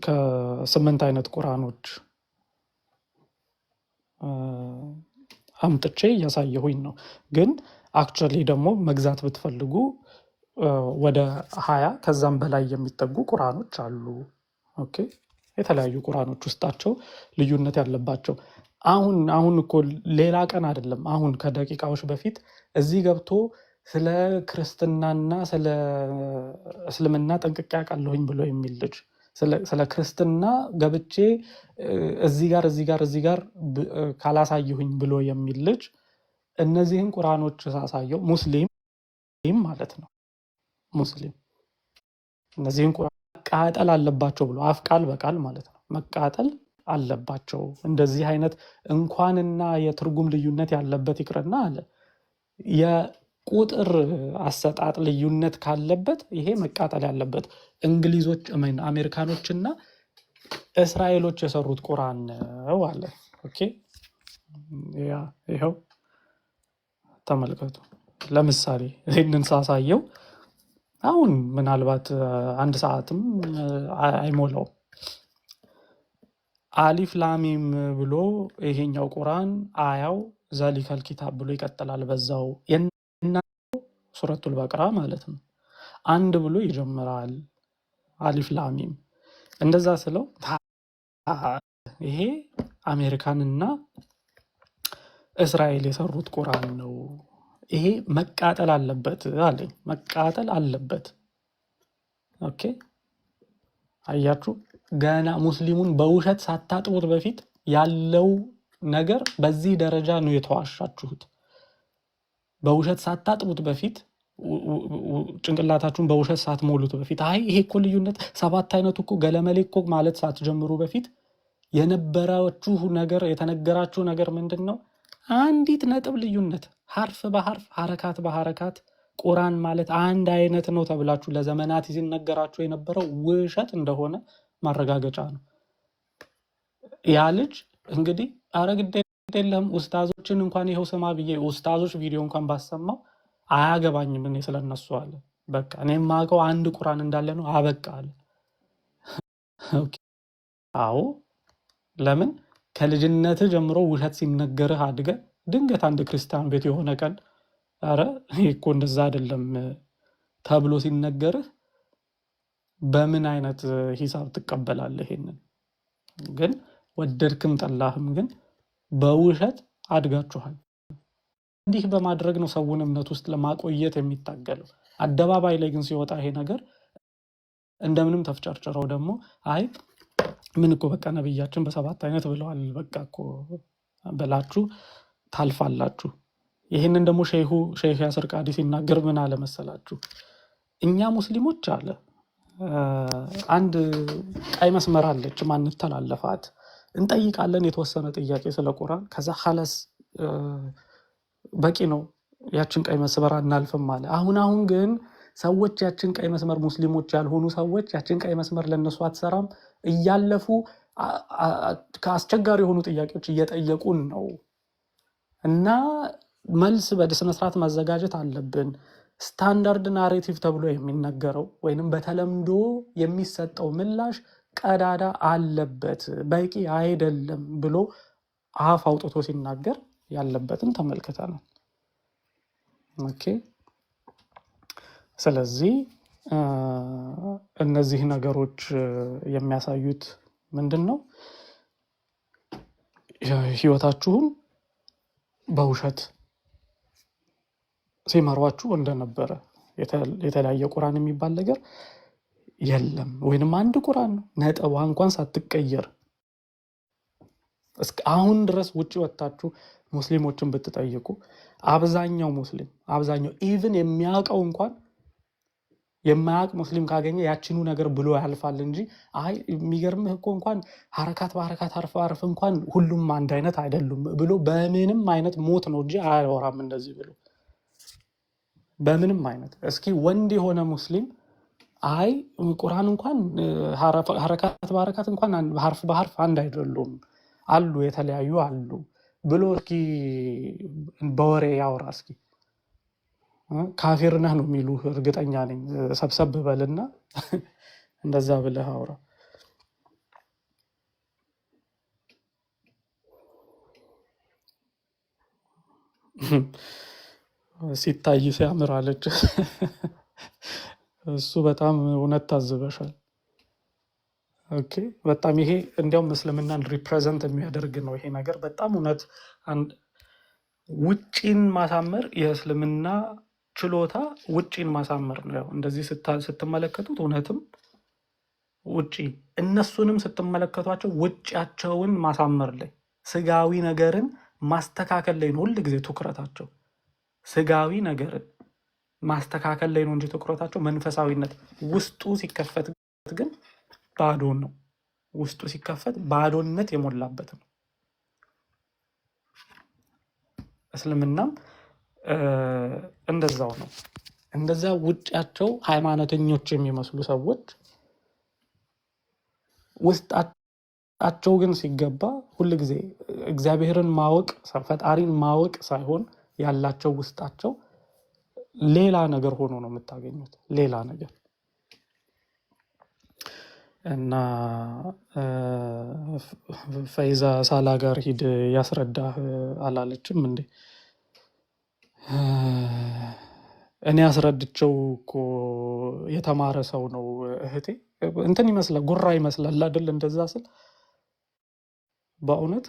ከ8 አይነት ቁርአኖች አምጥቼ እያሳየሁኝ ነው። ግን actually ደግሞ መግዛት ብትፈልጉ ወደ 20 ከዛም በላይ የሚጠጉ ቁርአኖች አሉ። Okay፣ የተለያዩ ቁርአኖች ውስጣቸው ልዩነት ያለባቸው። አሁን አሁን እኮ ሌላ ቀን አይደለም፣ አሁን ከደቂቃዎች በፊት እዚህ ገብቶ ስለ ክርስትናና ስለ እስልምና ጠንቅቄ አውቃለሁኝ ብሎ የሚል ልጅ ስለ ክርስትና ገብቼ እዚህ ጋር እዚህ ጋር እዚህ ጋር ካላሳየሁኝ ብሎ የሚል ልጅ እነዚህን ቁርአኖች ሳሳየው፣ ሙስሊም ማለት ነው፣ ሙስሊም እነዚህን ቁርአን መቃጠል አለባቸው ብሎ አፍ ቃል በቃል ማለት ነው መቃጠል አለባቸው፣ እንደዚህ አይነት እንኳንና የትርጉም ልዩነት ያለበት ይቅርና አለ የቁጥር አሰጣጥ ልዩነት ካለበት ይሄ መቃጠል ያለበት እንግሊዞች I mean አሜሪካኖችና እስራኤሎች የሰሩት ቁርአን ነው አለ። Okay፣ yeah ይኸው ተመልከቱ። ለምሳሌ ይህንን ሳሳየው አሁን ምናልባት አንድ ሰዓትም አይሞላው አሊፍ ላሚም ብሎ ይሄኛው ቁርአን አያው ዛሊከል ኪታብ ብሎ ይቀጥላል። በዛው የና ሱረቱል በቅራ ማለት ነው። አንድ ብሎ ይጀምራል። አሊፍ ላሚም እንደዛ ስለው ይሄ አሜሪካንና እስራኤል የሰሩት ቁርአን ነው፣ ይሄ መቃጠል አለበት አለኝ። መቃጠል አለበት። Okay፣ አያችሁ፣ ገና ሙስሊሙን በውሸት ሳታጥቡት በፊት ያለው ነገር በዚህ ደረጃ ነው የተዋሻችሁት። በውሸት ሳታጥቡት በፊት ጭንቅላታችሁን በውሸት ሳትሞሉት በፊት አይ ይሄ እኮ ልዩነት ሰባት አይነቱ እኮ ገለመሌ እኮ ማለት ሳትጀምሩ በፊት የነበራችሁ ነገር የተነገራችሁ ነገር ምንድን ነው? አንዲት ነጥብ ልዩነት ሐርፍ በሐርፍ ሐረካት በሐረካት ቁርአን ማለት አንድ አይነት ነው ተብላችሁ ለዘመናት ሲነገራችሁ የነበረው ውሸት እንደሆነ ማረጋገጫ ነው። ያ ልጅ እንግዲህ አረ ግድ የለህም ኡስታዞችን እንኳን ይኸው ስማ ብዬ ኡስታዞች ቪዲዮ እንኳን ባሰማው አያገባኝም እኔ ስለነሱ አለ። በቃ እኔ የማውቀው አንድ ቁርአን እንዳለ ነው አበቃ አለ። Okay። አዎ፣ ለምን ከልጅነትህ ጀምሮ ውሸት ሲነገርህ አድገህ ድንገት አንድ ክርስቲያን ቤት የሆነ ቀን ኧረ ይሄ እኮ እንደዛ አይደለም ተብሎ ሲነገርህ በምን አይነት ሂሳብ ትቀበላለህ? ይሄንን ግን ወደድክም ጠላህም ግን በውሸት አድጋችኋል። እንዲህ በማድረግ ነው ሰውን እምነት ውስጥ ለማቆየት የሚታገለው። አደባባይ ላይ ግን ሲወጣ ይሄ ነገር እንደምንም ተፍጨርጭረው ደግሞ አይ ምን እኮ በቃ ነብያችን በሰባት አይነት ብለዋል በቃ እኮ ብላችሁ ታልፋላችሁ። ይህንን ደግሞ ሼሁ ሼህ ያስር ቃዲ ሲናገር ምን አለ መሰላችሁ? እኛ ሙስሊሞች አለ አንድ ቀይ መስመር አለች ማንተላለፋት፣ እንጠይቃለን የተወሰነ ጥያቄ ስለ ቁርአን፣ ከዛ ኸለስ በቂ ነው፣ ያችን ቀይ መስመር አናልፍም አለ። አሁን አሁን ግን ሰዎች ያችን ቀይ መስመር ሙስሊሞች ያልሆኑ ሰዎች ያችን ቀይ መስመር ለነሱ አትሰራም እያለፉ ከአስቸጋሪ የሆኑ ጥያቄዎች እየጠየቁን ነው እና መልስ በስነ ስርዓት ማዘጋጀት አለብን። Standard narrative ተብሎ የሚነገረው ወይንም በተለምዶ የሚሰጠው ምላሽ ቀዳዳ አለበት፣ በቂ አይደለም ብሎ አፍ አውጥቶ ሲናገር ያለበትን ተመልክተናል። Okay፣ ስለዚህ እነዚህ ነገሮች የሚያሳዩት ምንድን ነው? ህይወታችሁን በውሸት ሲመሯችሁ እንደነበረ፣ የተለያየ ቁርአን የሚባል ነገር የለም፣ ወይንም አንድ ቁርአን ነው፣ ነጥቧ እንኳን ሳትቀየር እስከ አሁን ድረስ። ውጭ ወጥታችሁ ሙስሊሞችን ብትጠይቁ አብዛኛው ሙስሊም፣ አብዛኛው even የሚያውቀው እንኳን፣ የማያውቅ ሙስሊም ካገኘ ያችኑ ነገር ብሎ ያልፋል እንጂ አይ የሚገርምህ እኮ እንኳን ሀረካት በሀረካት፣ ሀርፍ በሀርፍ እንኳን ሁሉም አንድ አይነት አይደሉም ብሎ በምንም አይነት ሞት ነው እንጂ አያወራም እንደዚህ ብሎ በምንም አይነት። እስኪ ወንድ የሆነ ሙስሊም አይ ቁርአን እንኳን ሀረካት በሀረካት እንኳን ሀርፍ በሀርፍ አንድ አይደሉም፣ አሉ የተለያዩ አሉ ብሎ እስኪ በወሬ ያውራ እስኪ። ካፊር ነህ ነው የሚሉ እርግጠኛ ነኝ። ሰብሰብ በልና እንደዛ ብለህ አውራ። ሲታይ ሲያምር አለች። እሱ በጣም እውነት ታዝበሻል። Okay፣ በጣም ይሄ እንዲያውም እስልምናን represent የሚያደርግ ነው ይሄ ነገር። በጣም እውነት ውጪን ማሳመር የእስልምና ችሎታ ውጪን ማሳመር ነው። ያው እንደዚህ ስትመለከቱት እውነትም ውጪ እነሱንም ስትመለከቷቸው ውጪያቸውን ማሳመር ላይ፣ ስጋዊ ነገርን ማስተካከል ላይ ነው ሁል ጊዜ ትኩረታቸው። ስጋዊ ነገርን ማስተካከል ላይ ነው እንጂ ትኩረታቸው መንፈሳዊነት ውስጡ ሲከፈት ግን ባዶ ነው። ውስጡ ሲከፈት ባዶነት የሞላበት ነው። እስልምናም እንደዛው ነው። እንደዛ ውጫቸው ሃይማኖተኞች የሚመስሉ ሰዎች ውስጣቸው ግን ሲገባ ሁልጊዜ እግዚአብሔርን ማወቅ፣ ፈጣሪን ማወቅ ሳይሆን ያላቸው ውስጣቸው ሌላ ነገር ሆኖ ነው የምታገኙት። ሌላ ነገር። እና ፈይዛ ሳላ ጋር ሂድ ያስረዳህ አላለችም እንዴ? እኔ አስረድቸው እኮ የተማረ ሰው ነው እህቴ። እንትን ይመስላል፣ ጉራ ይመስላል አይደል? እንደዛ ስል በእውነት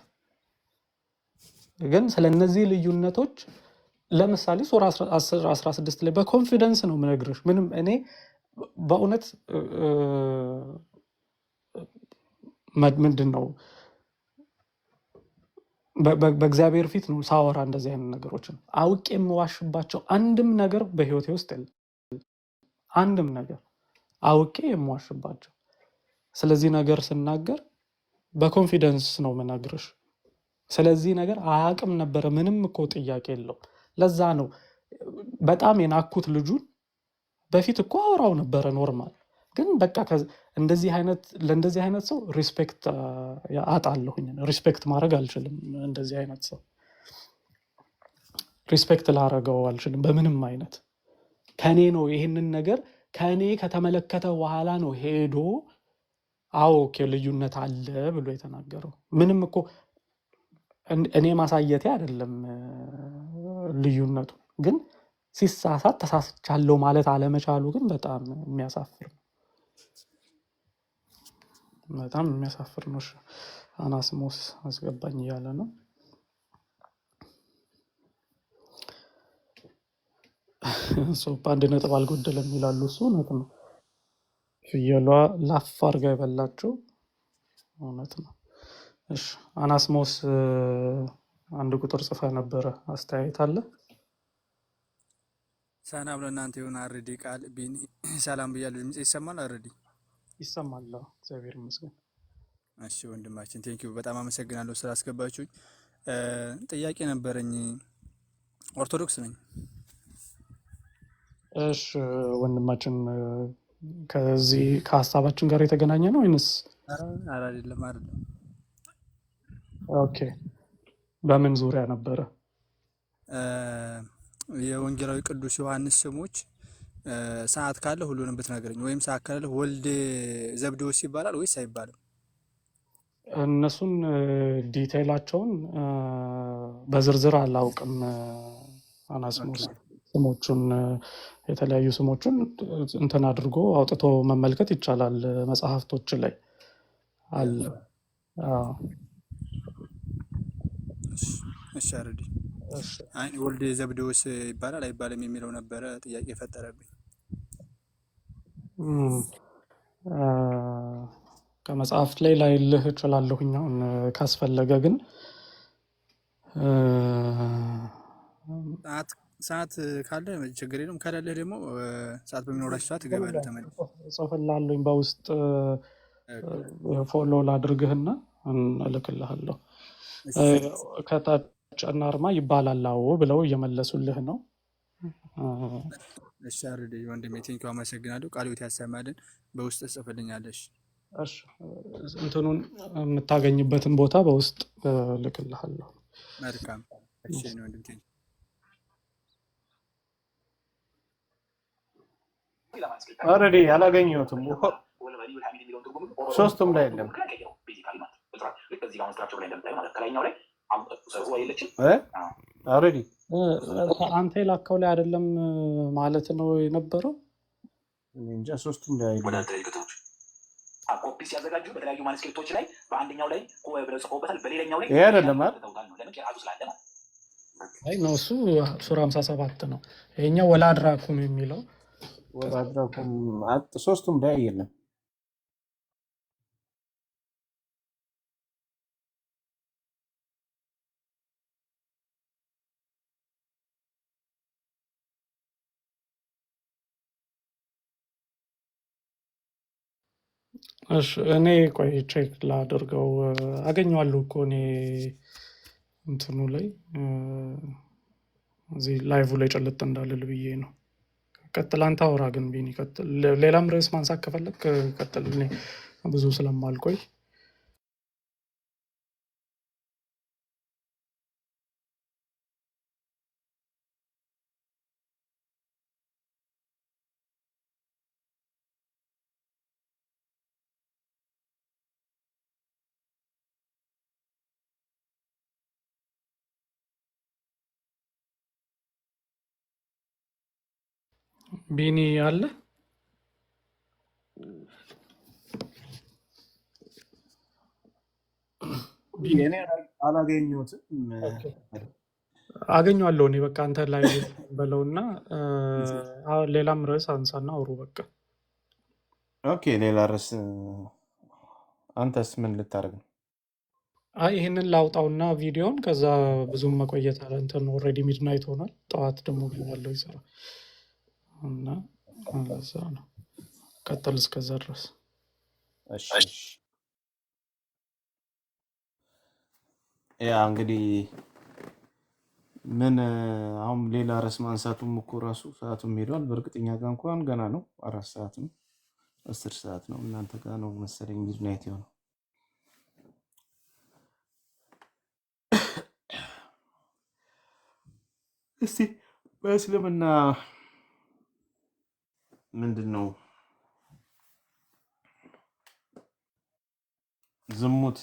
ግን ስለ እነዚህ ልዩነቶች ለምሳሌ ሱራ 10 16 ላይ በ confidence ነው የምነግርሽ። ምንም እኔ በእውነት ምንድን ነው በእግዚአብሔር ፊት ነው ሳወራ እንደዚህ አይነት ነገሮችን አውቄ የምዋሽባቸው አንድም ነገር በህይወቴ ውስጥ የለም። አንድም ነገር አውቄ የምዋሽባቸው። ስለዚህ ነገር ስናገር በ confidence ነው የምነግርሽ። ስለዚህ ነገር አያውቅም ነበረ፣ ምንም እኮ ጥያቄ የለውም። ለዛ ነው በጣም የናኩት ልጁን። በፊት እኮ አወራው ነበረ normal፣ ግን በቃ እንደዚህ አይነት ለእንደዚህ አይነት ሰው respect አጣለሁኝ። Respect ማድረግ አልችልም። እንደዚህ አይነት ሰው respect ላረገው አልችልም በምንም አይነት። ከኔ ነው ይሄንን ነገር ከኔ ከተመለከተ በኋላ ነው ሄዶ አዎ okay ልዩነት አለ ብሎ የተናገረው። ምንም እኮ እኔ ማሳየቴ አይደለም ልዩነቱ፣ ግን ሲሳሳት ተሳስቻለሁ ማለት አለመቻሉ ግን በጣም የሚያሳፍር ነው። በጣም የሚያሳፍር ነው። እሺ፣ አናስሞስ አስገባኝ እያለ ነው። እሱ በአንድ ነጥብ አልጎደለም ይላሉ። እሱ እውነት ነው። ፍየሏ ላፍ አድርጋ የበላችው እውነት ነው። እሺ አናስሞስ፣ አንድ ቁጥር ጽፈ ነበረ፣ አስተያየት አለ? ሰላም ለእናንተ ይሁን። አርዲ ቃል ቢኒ ሰላም ብያለሁ። ድምጽ ይሰማል? አርዲ? ይሰማል። አዎ፣ እግዚአብሔር ይመስገን። እሺ ወንድማችን thank you፣ በጣም አመሰግናለሁ ስላስገባችሁኝ። ጥያቄ ነበረኝ። ኦርቶዶክስ ነኝ። እሺ ወንድማችን፣ ከዚህ ከሀሳባችን ጋር የተገናኘ ነው ወይንስ? ኧረ አይደለም አይደለም። Okay፣ በምን ዙሪያ ነበረ? የወንጌላዊ ቅዱስ ዮሐንስ ስሞች ሰዓት ካለ ሁሉንም ብትነግረኝ፣ ወይም ሰዓት ካለ ወልደ ዘብዴዎስ ይባላል ወይስ አይባልም? እነሱን detail ኣቸውን በዝርዝር አላውቅም። okay አናስሞስ ስሞቹን የተለያዩ ስሞቹን እንትን አድርጎ አውጥቶ መመልከት ይቻላል። መጽሐፍቶች ላይ yeah አለ። አዎ። እሺ እሺ፣ አረዲ እሺ። አይ ወልደ ዘብዴዎስ ይባላል አይባልም የሚለው ነበረ ጥያቄ የፈጠረብኝ። እም፣ አ፣ ከመጽሐፍት ላይ ላይልህ እችላለሁኝ አሁን ካስፈለገ ግን እ፣ ሰዓት ሰዓት ካለ ችግር የለውም። ከሌለህ ደግሞ ሰዓት በሚኖራችሁ ሰዓት እገባለሁ ተመልሼ። ጽፍልሃለሁኝ በውስጥ follow ላድርግህና እልክልሃለሁ። እሺ ከታች እናርማ ይባላል አዎ ብለው እየመለሱልህ ነው። እሺ አረዲ ወንድሜ thank you አመሰግናለሁ። ቃለ ሕይወት ያሰማልን። በውስጥ ትጽፍልኛለሽ። እሺ፣ እንትኑን የምታገኝበትን ቦታ በውስጥ እልክልሃለሁ። መልካም። እሺ የኔ ወንድም thank you። already አላገኘሁትም። ሶስቱም ላይ የለም። already አንተ የላከው ላይ አይደለም ማለት ነው የነበረው። እንጃ ሶስቱም ላይ የለም። ይሄ አይደለም አይደል? አይ ነው እሱ ሱራ 57 ነው። ይሄኛው ወላድራኩም የሚለው ወላድራኩም ሶስቱም ላይ የለም። እሺ እኔ ቆይ check ላድርገው። አገኘዋለሁ እኮ እኔ እንትኑ ላይ እዚህ live ላይ ጭልጥ እንዳልል ብዬ ነው። ቀጥል አንተ አውራ ግን ቢኒ ቀጥል። ሌላም ርዕስ ማንሳት ከፈለግ ቀጥል። እኔ ብዙ ስለማልቆይ ቢኒ አለ። ቢኒ እኔ አላገኘሁትም። okay፣ አገኘዋለሁ እኔ በቃ አንተ ላይ በለውና ሌላም ርዕስ አንሳና አውሩ በቃ። okay፣ ሌላ ርዕስ። አንተስ ምን ልታደርግ ነው? አይ ይህንን ላውጣውና ቪዲዮን ከዛ ብዙም መቆየት አለ እንትን already midnight ሆኗል። ጠዋት ደግሞ ገባለሁ ይሰራ እና እዛ ነው። ቀጥል እስከዛ ድረስ። እሺ እሺ። ያ እንግዲህ ምን አሁን ሌላ ርዕስ ማንሳቱም እኮ ራሱ ሰዓቱም ሄዷል። በእርግጠኛ ጋር እንኳን ገና ነው፣ 4 ሰዓት ነው፣ 10 ሰዓት ነው። እናንተ ጋር ነው መሰለኝ midnight የሆነው። እስቲ በእስልምና ምንድን ነው ዝሙት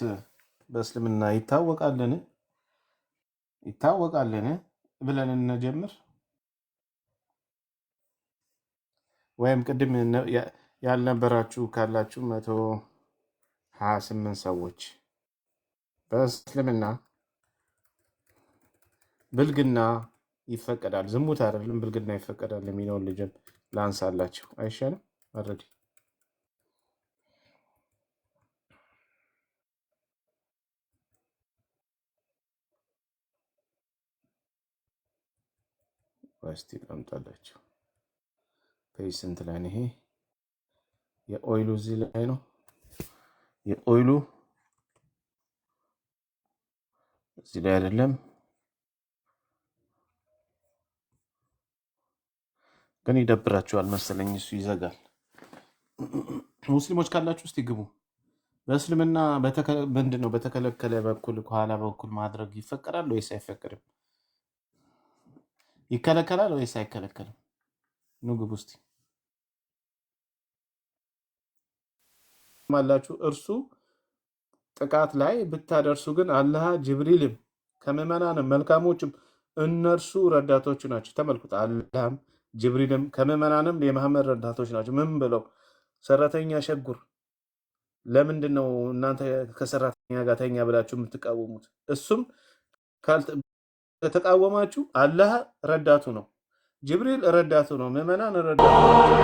በእስልምና ይታወቃልን? ይታወቃልን ብለን እንጀምር። ወይም ቅድም ያልነበራችሁ ካላችሁ 128 ሰዎች በእስልምና ብልግና ይፈቀዳል፣ ዝሙት አይደለም ብልግና ይፈቀዳል የሚለውን ልጅም ላንሳላችሁ አይሻልም? already እስቲ ላምጣላችሁ። page ስንት ላይ ነው ይሄ? የኦይሉ እዚህ ላይ ነው። የኦይሉ እዚህ ላይ አይደለም፣ ግን ይደብራችኋል መሰለኝ እሱ ይዘጋል። ሙስሊሞች ካላችሁ እስቲ ግቡ። በእስልምና ምንድን ነው በተከለከለ በኩል ከኋላ በኩል ማድረግ ይፈቀዳል ወይስ አይፈቀድም? ይከለከላል ወይስ አይከለከልም? ኑ ግቡ እስቲ አላችሁ። እርሱ ጥቃት ላይ ብታደርሱ ግን አላህ ጅብሪልም ከምዕመናንም መልካሞችም እነርሱ ረዳቶቹ ናቸው። ተመልኩት። አላህም ጅብሪልም ከምዕመናንም የመሐመድ ረዳቶች ናቸው። ምን ብለው ሰራተኛ ሸጉር ለምንድን ነው እናንተ ከሰራተኛ ጋር ተኛ ብላችሁ የምትቃወሙት? እሱም ከተቃወማችሁ አላህ ረዳቱ ነው፣ ጅብሪል ረዳቱ ነው፣ ምዕመናን ረዳቱ ናቸው፣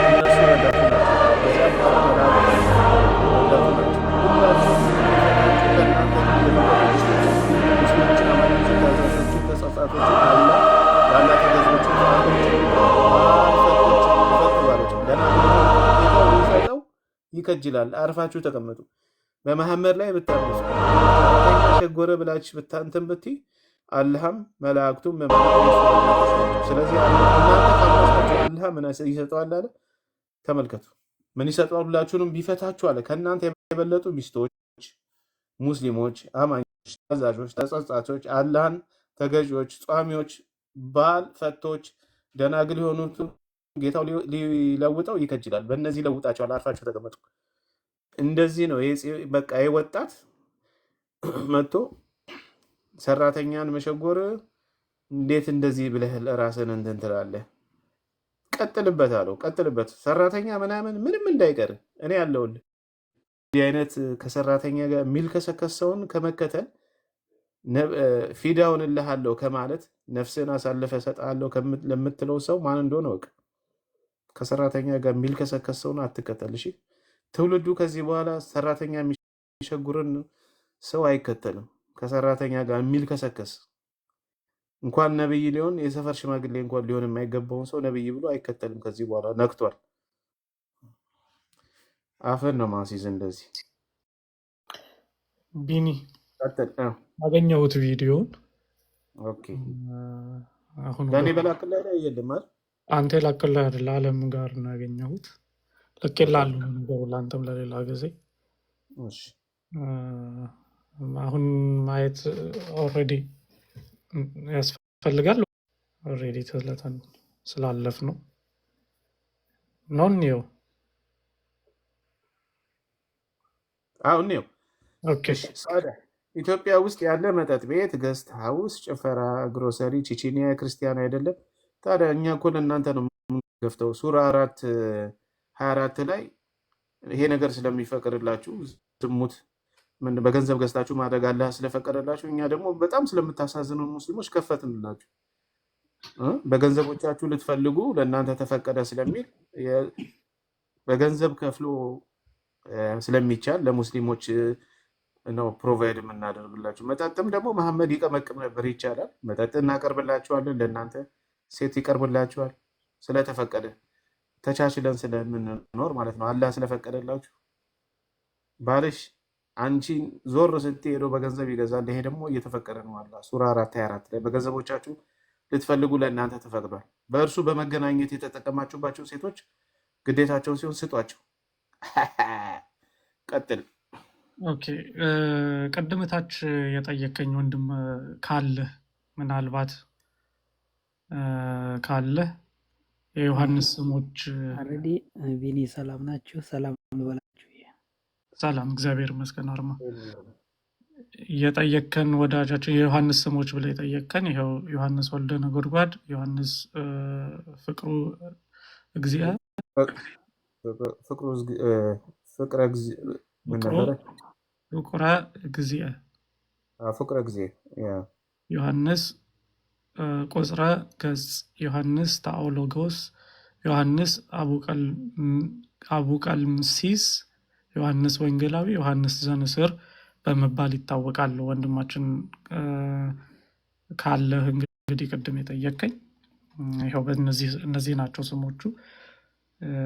እነርሱ ረዳቱ ናቸው። ከዚያም በኋላ መላእክት ረዳቱ ናቸው። ሁላችሁም ቢፈታችሁ ከእናንተ የበለጡ ሚስቶችን፣ ሙስሊሞችን፣ አማኞችን፣ ታዛዦችን፣ ተጸጻቶችን፣ አላህ ለአላህ ተገዢዎችን፣ ጿሚዎችን፣ ባል ፈቶችን፣ የፈቱ ባሎችን ደናግል የሆኑትን ጌታው ሊሰጠው ይከጅላል። አርፋችሁ ተቀመጡ። በመሐመድ ላይ ብታምፁ ሰራተኛ ሸጎረ ብላችሁ ብታንትን ብትይ አላህም መላእክቱም ምዕመናን የእሱ ረዳቶች ናቸው። ስለዚህ እናንተ ካመጻችሁ አላህ ምን ይሰጠዋል አለ። ተመልከቱ፣ ምን ይሰጠዋል? ሁላችሁንም ቢፈታችሁ አለ ከእናንተ የበለጡ ሚስቶች፣ ሙስሊሞች፣ አማኞች፣ ታዛዦች፣ ተጸጻቾች፣ አላህን ተገዢዎች፣ ጿሚዎች፣ ባል ፈቶች፣ ደናግል የሆኑትን ጌታው ሊለውጠው ይከጅላል። በእነዚህ ለውጣቸዋል። አርፋችሁ ተቀመጡ። እንደዚህ ነው። ይሄ በቃ ይሄ ወጣት መጥቶ ሰራተኛን መሸጎር እንዴት እንደዚህ ብለህ ራስን እንትን ትላለህ? ቀጥልበት አለው። ቀጥልበት፣ ሰራተኛ ምናምን ምንም እንዳይቀር እኔ ያለውልህ። እንዲህ አይነት ከሰራተኛ ጋር የሚልከሰከስ ሰውን ከመከተል ፊዳውን እልሃለሁ ከማለት ነፍስን አሳልፈ እሰጥሃለሁ ለምትለው ሰው ማን እንደሆነ እወቅ። ከሰራተኛ ጋር የሚልከሰከስ ሰውን አትከተል። እሺ፣ ትውልዱ ከዚህ በኋላ ሰራተኛ የሚሸጉርን ሰው አይከተልም። ከሰራተኛ ጋር የሚልከሰከስ እንኳን ነብይ ሊሆን የሰፈር ሽማግሌ እንኳን ሊሆን የማይገባውን ሰው ነብይ ብሎ አይከተልም። ከዚህ በኋላ ነክቷል። አፈን ነው ማስይዝ እንደዚህ ቢኒ ቀጥል። አገኘሁት ቪዲዮን። Okay፣ አሁን ለእኔ ወደ በላክልህ ላይ የለም አይደል? አንተ የላክልህ አይደለ አለም ጋር ነው ያገኘሁት። ልኬልሃለሁ ነገሩ ለአንተም ለሌላ ጊዜ። እሺ አሁን ማየት already ያስፈልጋል። Already ትለተን ስላለፍ ነው ነው እንየው። አሁን ነው። Okay እሺ ሳዳ ኢትዮጵያ ውስጥ ያለ መጠጥ ቤት፣ guest house፣ ጭፈራ፣ ግሮሰሪ ቺቺኒያ ክርስቲያን አይደለም። ታዲያ እኛ እኮ ለእናንተ ነው የምንገፍተው። ሱራ 4:24 ላይ ይሄ ነገር ስለሚፈቅድላችሁ ዝሙት ምን በገንዘብ ገዝታችሁ ማድረግ አላህ ስለፈቀደላችሁ እኛ ደግሞ በጣም ስለምታሳዝኑ ሙስሊሞች ከፈትንላችሁ እ በገንዘቦቻችሁ ልትፈልጉ ለእናንተ ተፈቀደ ስለሚል በገንዘብ ከፍሎ ስለሚቻል ለሙስሊሞች ነው provide የምናደርግላችሁ። መጠጥም ደግሞ መሐመድ ይቀመቅም ነበር፣ ይቻላል። መጠጥ እናቀርብላችኋለን፣ ለእናንተ ሴት ይቀርብላችኋል። ስለተፈቀደ ተቻችለን ስለምንኖር ማለት ነው። አላህ ስለፈቀደላችሁ ባልሽ አንቺን ዞር ስትይ ሄዶ በገንዘብ ይገዛል። ይሄ ደግሞ እየተፈቀደ ነው። አላህ ሱራ 4:24 ላይ በገንዘቦቻችሁ ልትፈልጉ ለእናንተ ተፈቅዷል። በእርሱ በመገናኘት የተጠቀማችሁባቸው ሴቶች ግዴታቸውን ሲሆን ስጧቸው። ቀጥል። Okay፣ ቅድም ታች የጠየቀኝ ወንድም ካለህ ምናልባት ካለህ የዮሐንስ ስሞች። አረዲ ቢኒ ሰላም ናችሁ? ሰላም ልበላችሁ። ሰላም፣ እግዚአብሔር ይመስገን። አርማ የጠየከን ወዳጃችን የዮሐንስ ስሞች ብለህ የጠየከን ይኸው ዮሐንስ ወልደ ነጎድጓድ፣ ዮሐንስ ፍቅሩ እግዚአ ፍቅሩ ፍቅረ ምን ፍቅሩ ነበረ? ፍቁረ እግዚአ፣ ፍቅረ ጊዜ yeah። ዮሐንስ ቁጽረ ገጽ፣ ዮሐንስ ታኦሎጎስ፣ ዮሐንስ አቡቀልምሲስ፣ ዮሐንስ ወንጌላዊ፣ ዮሐንስ ዘንስር በመባል ይታወቃል። ወንድማችን ካለህ እንግዲህ ቅድም የጠየቀኝ ይኸው እነዚህ ናቸው ስሞቹ።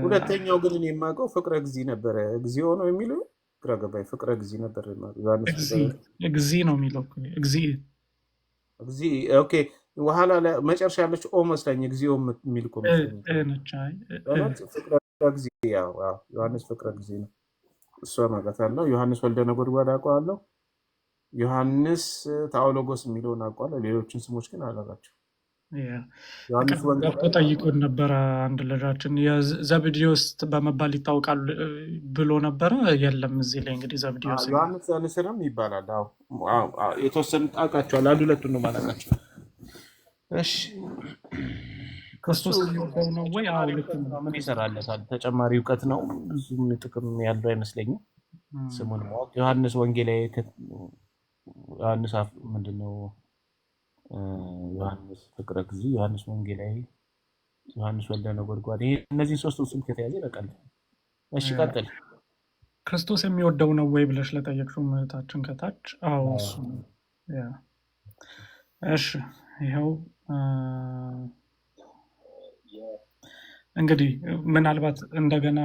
ሁለተኛው ግን እኔ የማውቀው ፍቅረ ጊዜ ነበረ። እግዚኦ ነው የሚለው ግራ ገባኝ። ፍቅረ ጊዜ ነበር የማውቀው። ዮሐንስ እግዚ ፍቅረ እግዚ ነው የሚለው እግዚ እግዚ okay። በኋላ ላይ መጨረሻ ያለች ኦ መስላኝ እግዚኦ የሚል እኮ መስሎኝ ነች። አይ በእውነት ፍቅረ ጊዜ ያው አዎ፣ ዮሐንስ ፍቅረ ጊዜ ነው። እሷን አውቃታለሁ። ዮሐንስ ወልደ ነጎድጓድ አውቀዋለሁ። ዮሐንስ ታኦሎጎስ የሚለውን አውቀዋለሁ። ሌሎችን ስሞች ግን አላውቃቸው። Yeah። ዮሐንስ ቅድም ገብቶ ወንጌላዊ ማለት ጠይቆን ነው። ነበረ አንድ ልጃችን የዘብዴዎስ በመባል ይታወቃል ብሎ ነበረ። የለም እዚህ ላይ እንግዲህ ዘብዴዎስ የሚል ዮሐንስ ዘንስርም ይባላል። አዎ አዎ፣ አዎ፣ የተወሰኑ አውቃቸዋለሁ። አንድ ሁለቱን ነው የማላውቃቸው። እሺ እሱ ክርስቶስ የሚወደው ነው ወይ? አዎ ተጨማሪ ልክ እውቀት ነው። ነው። ምን ይሰራለታል? ተጨማሪ እውቀት ነው። ብዙም ጥቅም ያለው አይመስለኝም እም፣ ስሙን ማወቅ። ዮሐንስ ወንጌላዊ ዮሐንስ ምንድን ነው? ዮሐንስ ፍቅረ ጊዜ፣ ዮሐንስ ወንጌላዊ፣ ዮሐንስ ወልደ ነጎድጓድ። ይሄ እነዚህ ሶስቱ ስም ከተያዘ ይበቃል። እሺ ቀጥል። ክርስቶስ የሚወደው ነው ወይ ብለሽ ለጠየቅሽው እህታችን ከታች አዎ እሱ ነው። Yeah። እሺ ይኸው እንግዲህ ምናልባት እንደገና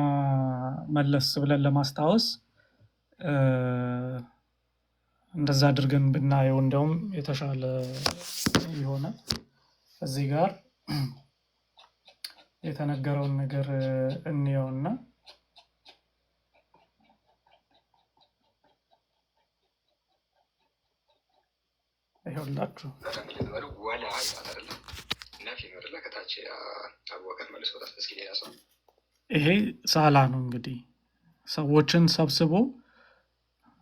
መለስ ብለን ለማስታወስ እ፣ እንደዛ አድርገን ብናየው እንደውም የተሻለ ይሆናል። እዚህ ጋር የተነገረውን ነገር እንየውና ይኸውላችሁ በደንብ ልብ በሉ። ወላ ይላል አይደለ? ነፊ ነው አይደለ? ከታች አቡበከር መልሶታል። እስኪ ሌላ ሰው ይሄ ሳላ ነው እንግዲህ ሰዎችን ሰብስቦ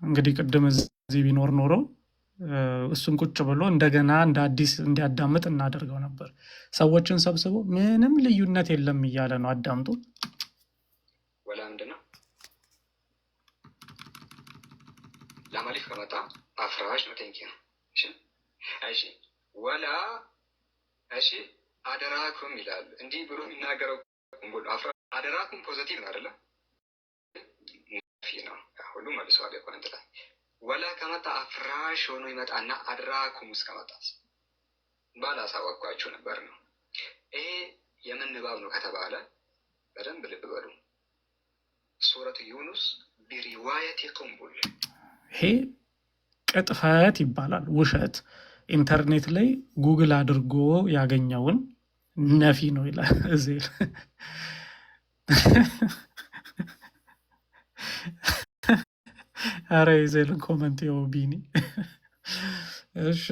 እንግዲህ ቅድም እዚህ ቢኖር ኖሮ እሱን ቁጭ ብሎ እንደገና እንደ አዲስ እንዲያዳምጥ እናደርገው ነበር። ሰዎችን ሰብስቦ ምንም ልዩነት የለም እያለ ነው። አዳምጡ። ወላ ምንድን ነው? ላም አሊፍ ከመጣ አፍራሽ ነው። Thank you ነው። እሺ እሺ፣ ወላ እሺ፣ አደራኩም ይላል። እንዲህ ብሎ የሚናገረው ቁንቡል ነው። አደራኩም positive ነው አይደለ? ነፊ ነው። ሁሉ መልሰዋል። የ comment ላይ ወላ ከመጣ አፍራሽ ሆኖ ይመጣና አድራኩም ውስጥ ከመጣስ ባላሳወቅኳችሁ ነበር ነው። ይሄ የምን ንባብ ነው ከተባለ በደንብ ልብ በሉ። ሱረቱ ዩኑስ ቢሪዋየት ቁንቡል ይሄ ቅጥፈት ይባላል፣ ውሸት። ኢንተርኔት ላይ ጉግል አድርጎ ያገኘውን ነፊ ነው ይላል። እዚህ ኧረ የዜልን comment ይኸው ቢኒ። እሺ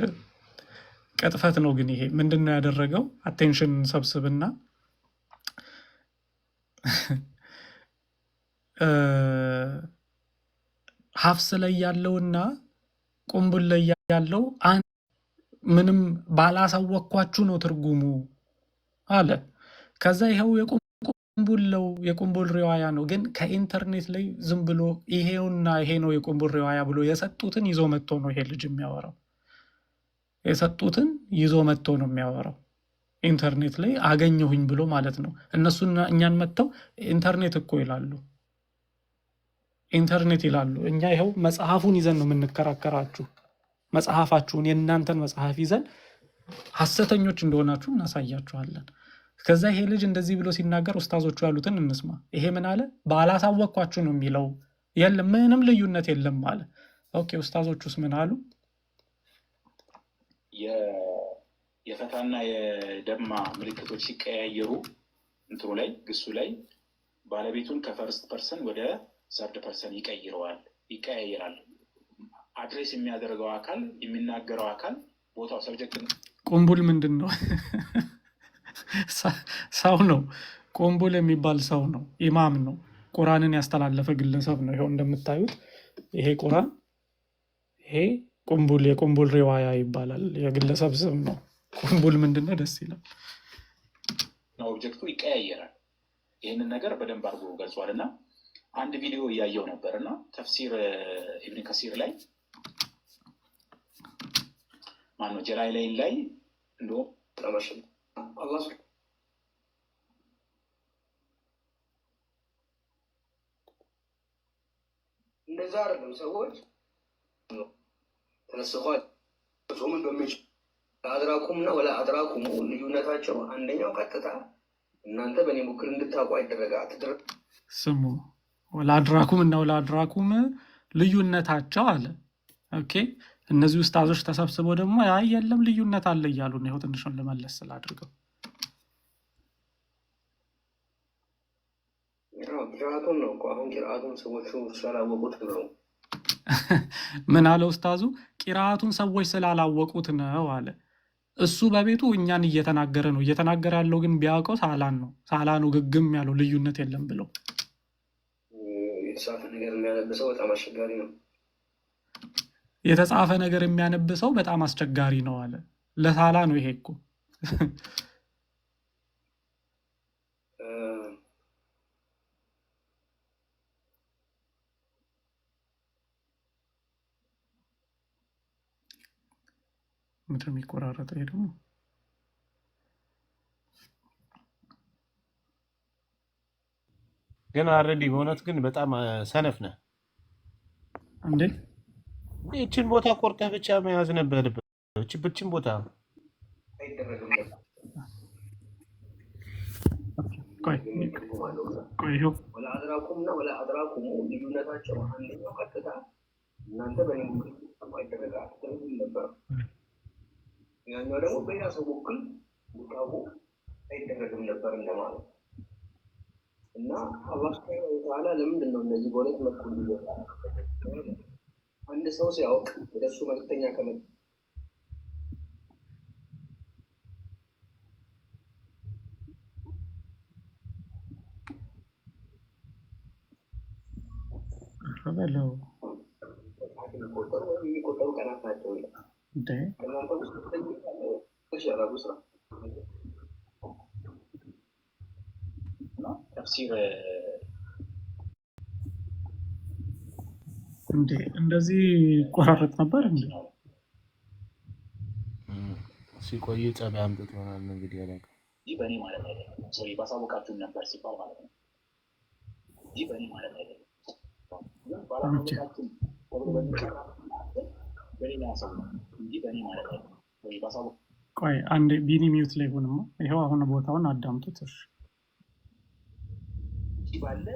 ቅጥፈት ነው ግን ይሄ ምንድን ነው ያደረገው? Attention ሰብስብና እ፣ ሀፍስ ላይ ያለውና ቁንቡል ላይ ያለው አንድ ምንም ባላሳወቅኳችሁ ነው ትርጉሙ አለ። ከዛ ይኸው የቁንቡል ነው የቁንቡል ሪዋያ ነው፣ ግን ከኢንተርኔት ላይ ዝም ብሎ ይሄውና ይሄ ነው የቁንቡል ሪዋያ ብሎ የሰጡትን ይዞ መጥቶ ነው ይሄ ልጅ የሚያወራው። የሰጡትን ይዞ መጥቶ ነው የሚያወራው። ኢንተርኔት ላይ አገኘሁኝ ብሎ ማለት ነው። እነሱና እኛን መጥተው ኢንተርኔት እኮ ይላሉ፣ ኢንተርኔት ይላሉ። እኛ ይኸው መጽሐፉን ይዘን ነው የምንከራከራችሁ። መጽሐፋችሁን የእናንተን መጽሐፍ ይዘን ሐሰተኞች እንደሆናችሁ እናሳያችኋለን። ከዛ ይሄ ልጅ እንደዚህ ብሎ ሲናገር ኡስታዞቹ ያሉትን እንስማ። ይሄ ምን አለ? ባላሳወቅኳችሁ ነው የሚለው። የለም ምንም ልዩነት የለም አለ። Okay ኡስታዞቹስ ምን አሉ? የፈታና የደማ ምልክቶች ሲቀያየሩ እንትኑ ላይ ግሱ ላይ ባለቤቱን ከ first person ወደ third person ይቀይረዋል፣ ይቀያየራል። Address የሚያደርገው አካል የሚናገረው አካል ቦታው subject ቁንቡል ምንድን ነው? ሰው ነው። ቁንቡል የሚባል ሰው ነው፣ ኢማም ነው። ቁርአንን ያስተላለፈ ግለሰብ ነው። ይኸው እንደምታዩት ይሄ ቁርአን ይሄ ቁንቡል የቁንቡል ሪዋያ ይባላል። የግለሰብ ስም ነው። ቁንቡል ምንድን ነው? ደስ ይላል። ነው object ኡ ይቀያየራል። ይህንን ነገር በደንብ አድርጎ ገልጿል። እና አንድ ቪዲዮ እያየው ነበር እና ተፍሲር ኢብን ከሲር ላይ ማነው ጀላላይን ላይ እንደውም አላህ እንደዛ አይደለም። ሰዎች ተነስኳል ጾምን በሚችል አድራኩም እና ወላ አድራኩም ልዩነታቸው አንደኛው ቀጥታ እናንተ በእኔ ሙክር እንድታውቁ አይደረጋ አትደረ ስሙ ወላድራኩም እና ወላድራኩም ልዩነታቸው አለ። Okay እነዚህ ኡስታዞች ተሰብስበው ደግሞ አይ የለም ልዩነት አለ እያሉ ነው። ይኸው ትንሹን ልመለስ ስላድርገው ቂርአቱን ነው እኮ አሁን ቂርአቱን ሰዎቹ ስላላወቁት ነው። ምን አለ ኡስታዙ? ቂራአቱን ሰዎች ስላላወቁት ነው አለ። እሱ በቤቱ እኛን እየተናገረ ነው። እየተናገረ ያለው ግን ቢያውቀው ሳላን ነው። ሳላ ነው ግግም ያለው ልዩነት የለም ብለው የተጻፈ ነገር የሚያነብ ሰው በጣም አስቸጋሪ ነው። የተጻፈ ነገር የሚያነብ ሰው በጣም አስቸጋሪ ነው አለ። ለሳላ ነው ይሄ እኮ። ምድር የሚቆራረጠው ይሄ ደግሞ ግን አረዲ በእውነት ግን በጣም ሰነፍ ነህ። እንዴ ይህችን ቦታ ቆርጠህ ብቻ መያዝ ነበረብህ። ይህችን ቦታ አይደረግም ነበር ቆይ የሚል ትርጉም አለው። ቆይ ይኸው ولا أدراكم እና ولا أدراكم ልዩነታቸው አንደኛው ቀጥታ እናንተ በእኔ በኩል አይደረግ አትደረጉም ነበር፣ ያኛው ደግሞ በሌላ ሰው በኩል እንድታውቁ አይደረግም ነበር እንደማለት ነው። እና አላህ سبحانه وتعالى ለምንድን ነው እነዚህ በሁለት መልኩ እንዲወጣ? አንድ ሰው ሲያውቅ ወደ እሱ መልክተኛ ከመጣ ኧረ በለው መጽሐፍ የሚቆጠሩ ወይም የሚቆጠሩ ቀናት ናቸው ይላል። እንዴ ከእናንተ ውስጥ እሺ ያላጉ ስራ እና ተፍሲር እንዴ እንደዚህ ይቆራረጥ ነበር እንዴ? ታችኛው ላይ ሲቆይ ጸብ አምጥቶ ይሆናል እንግዲህ አላውቅም። እንጂ በእኔ ማለት አይደለም። ሶሪ ባሳወቃችሁም ነበር ሲባል ማለት ነው እንጂ በእኔ ማለት አይደለም። ግን okay ባላሳወቃችሁም ተብሎ በሚቀራበት ሰዓት ግን በሌላ ሰው ነው እንጂ በእኔ ማለት አይደለም። sorry ባሳወ ቆይ አንዴ ቢኒ mute ላይ ሆንማ። ይኸው አሁን ቦታውን አዳምጡት። እሺ ውጪ ባለ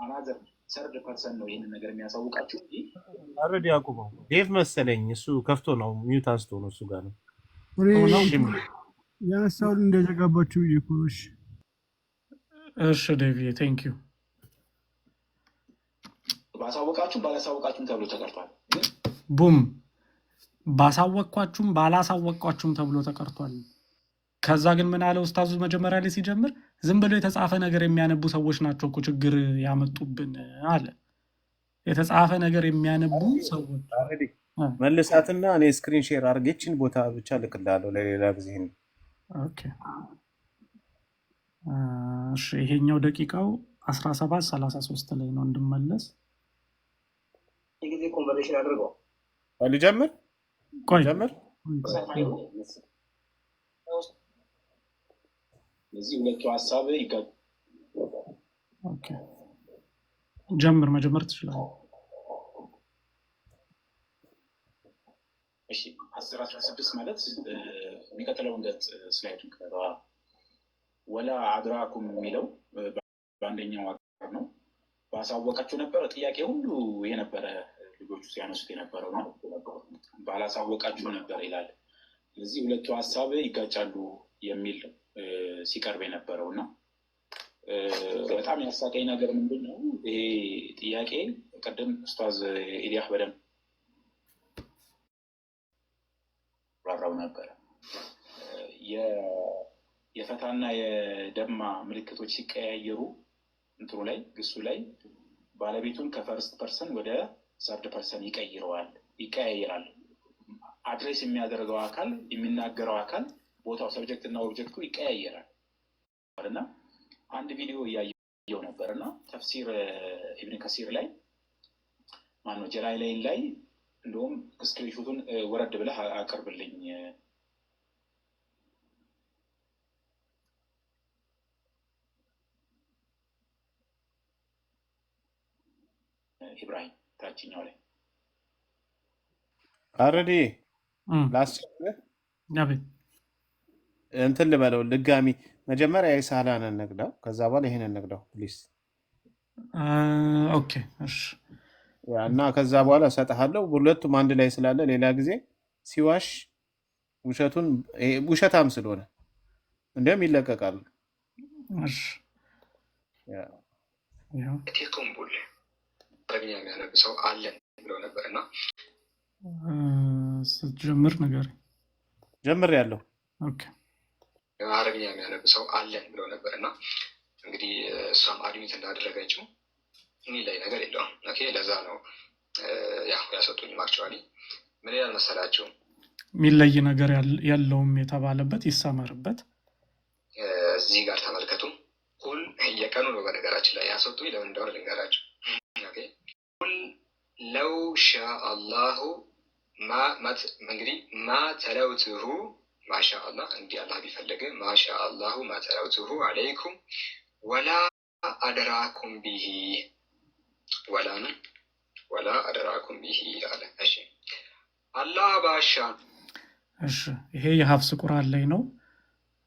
another third person ነው ይህንን ነገር የሚያሳውቃችሁ እንጂ አረዲ አቁመው። ዴቭ መሰለኝ እሱ ከፍቶ ነው mute አንስቶ ነው እሱ ጋር ነው። እኔ ነው። እሺ ያነሳውን እንደዘጋባችሁ ብዬ እኮ ነው። እሺ እሺ ዴቪ thank you። ባሳወቃችሁም ባላሳወቃችሁም ተብሎ ተቀርቷል። ግን ቡም ባሳወቅኳችሁም ባላሳወቅኳችሁም ተብሎ ተቀርቷል። ከዛ ግን ምን አለ ኡስታዙ መጀመሪያ ላይ ሲጀምር ዝም ብሎ የተጻፈ ነገር የሚያነቡ ሰዎች ናቸው እኮ ችግር ያመጡብን አለ። የተጻፈ ነገር የሚያነቡ ሰዎች አረዲ እ፣ መልሳትና እኔ screen share አድርጌ ይህችን ቦታ ብቻ ልክልሃለሁ ለሌላ ጊዜ ነው። okay እሺ ይሄኛው ደቂቃው 17:33 ላይ ነው እንድመለስ። ጊዜ conversation አድርገው ልጀምር ቆይ ጀምር እዚህ ሁለቱ ሀሳብ ይጋ okay ጀምር፣ መጀመር ትችላለህ። እሺ 10 16 ማለት የሚቀጥለውን ገጽ slide ኡን ክፈተዋ። ولا أدراكم የሚለው በአንደኛው አገር ነው። ባሳወቃችሁ ነበረ ጥያቄ ሁሉ የነበረ ልጆቹ ሲያነሱት የነበረው ነው። ባላሳወቃችሁ ነበር ይላል። ስለዚህ ሁለቱ ሀሳብ ይጋጫሉ የሚል ነው ሲቀርብ የነበረው እና በጣም ያሳቀኝ ነገር ምንድን ነው ይሄ ጥያቄ ቅድም ኡስታዝ ኢሊያህ በደንብ አብራራው ነበረ። የፈታና የደማ ምልክቶች ሲቀያየሩ እንትኑ ላይ ግሱ ላይ ባለቤቱን ከ first person ወደ third person ይቀይረዋል፣ ይቀያይራል። address የሚያደርገው አካል የሚናገረው አካል ቦታው subject እና object ኡ ይቀያየራል። እና አንድ ቪዲዮ እያየው ነበር እና ተፍሲር ኢብን ከሲር ላይ ማነው ጀላላይን ላይ እንደውም screenshot ኡን ወረድ ብለህ አቅርብልኝ ኢብራሂም ታችኛው ላይ አረዲ እም፣ ላስቸግርህ አቤት። እንትን ልበለው ድጋሚ መጀመሪያ የሳላን እንቅዳው፣ ከዛ በኋላ ይሄን እንቅዳው please። okay እሺ yeah እና ከዛ በኋላ እሰጥሃለሁ። ሁለቱም አንድ ላይ ስላለ ሌላ ጊዜ ሲዋሽ ውሸቱን ይሄ ውሸታም ስለሆነ እንዲያውም ይለቀቃል። እሺ ያ ይኸው እቲ ቅንቡል አረብኛ የሚያነብ ሰው አለን ብለው ነበር እና ስትጀምር ንገረኝ። ጀምሬያለሁ። Okay። አረብኛ የሚያነብ ሰው አለን ብለው ነበር እና እንግዲህ እሷም admit እንዳደረገችው የሚለይ ነገር የለውም። Okay፣ ለዛ ነው ያው ያሰጡኝም። Actually ምን ይላል መሰላችሁ? የሚለይ ነገር የለውም የተባለበት ይሰመርበት። እዚህ ጋር ተመልከቱ። قل የቀኑ ነው በነገራችን ላይ ያስወጡኝ ለምን እንደሆነ ልንገራችሁ። Okay፣ قل لو شاء الله እንግዲህ ما تلوته ما شاء الله እንግዲህ አላህ ቢፈለግ ما شاء الله ما تلوته عليكم ولا أدراكم به ولا ምን ولا أدراكم به አለ። እሺ አላህ ባሻ እሺ ይሄ የሀፍስ ቁርአን ላይ ነው።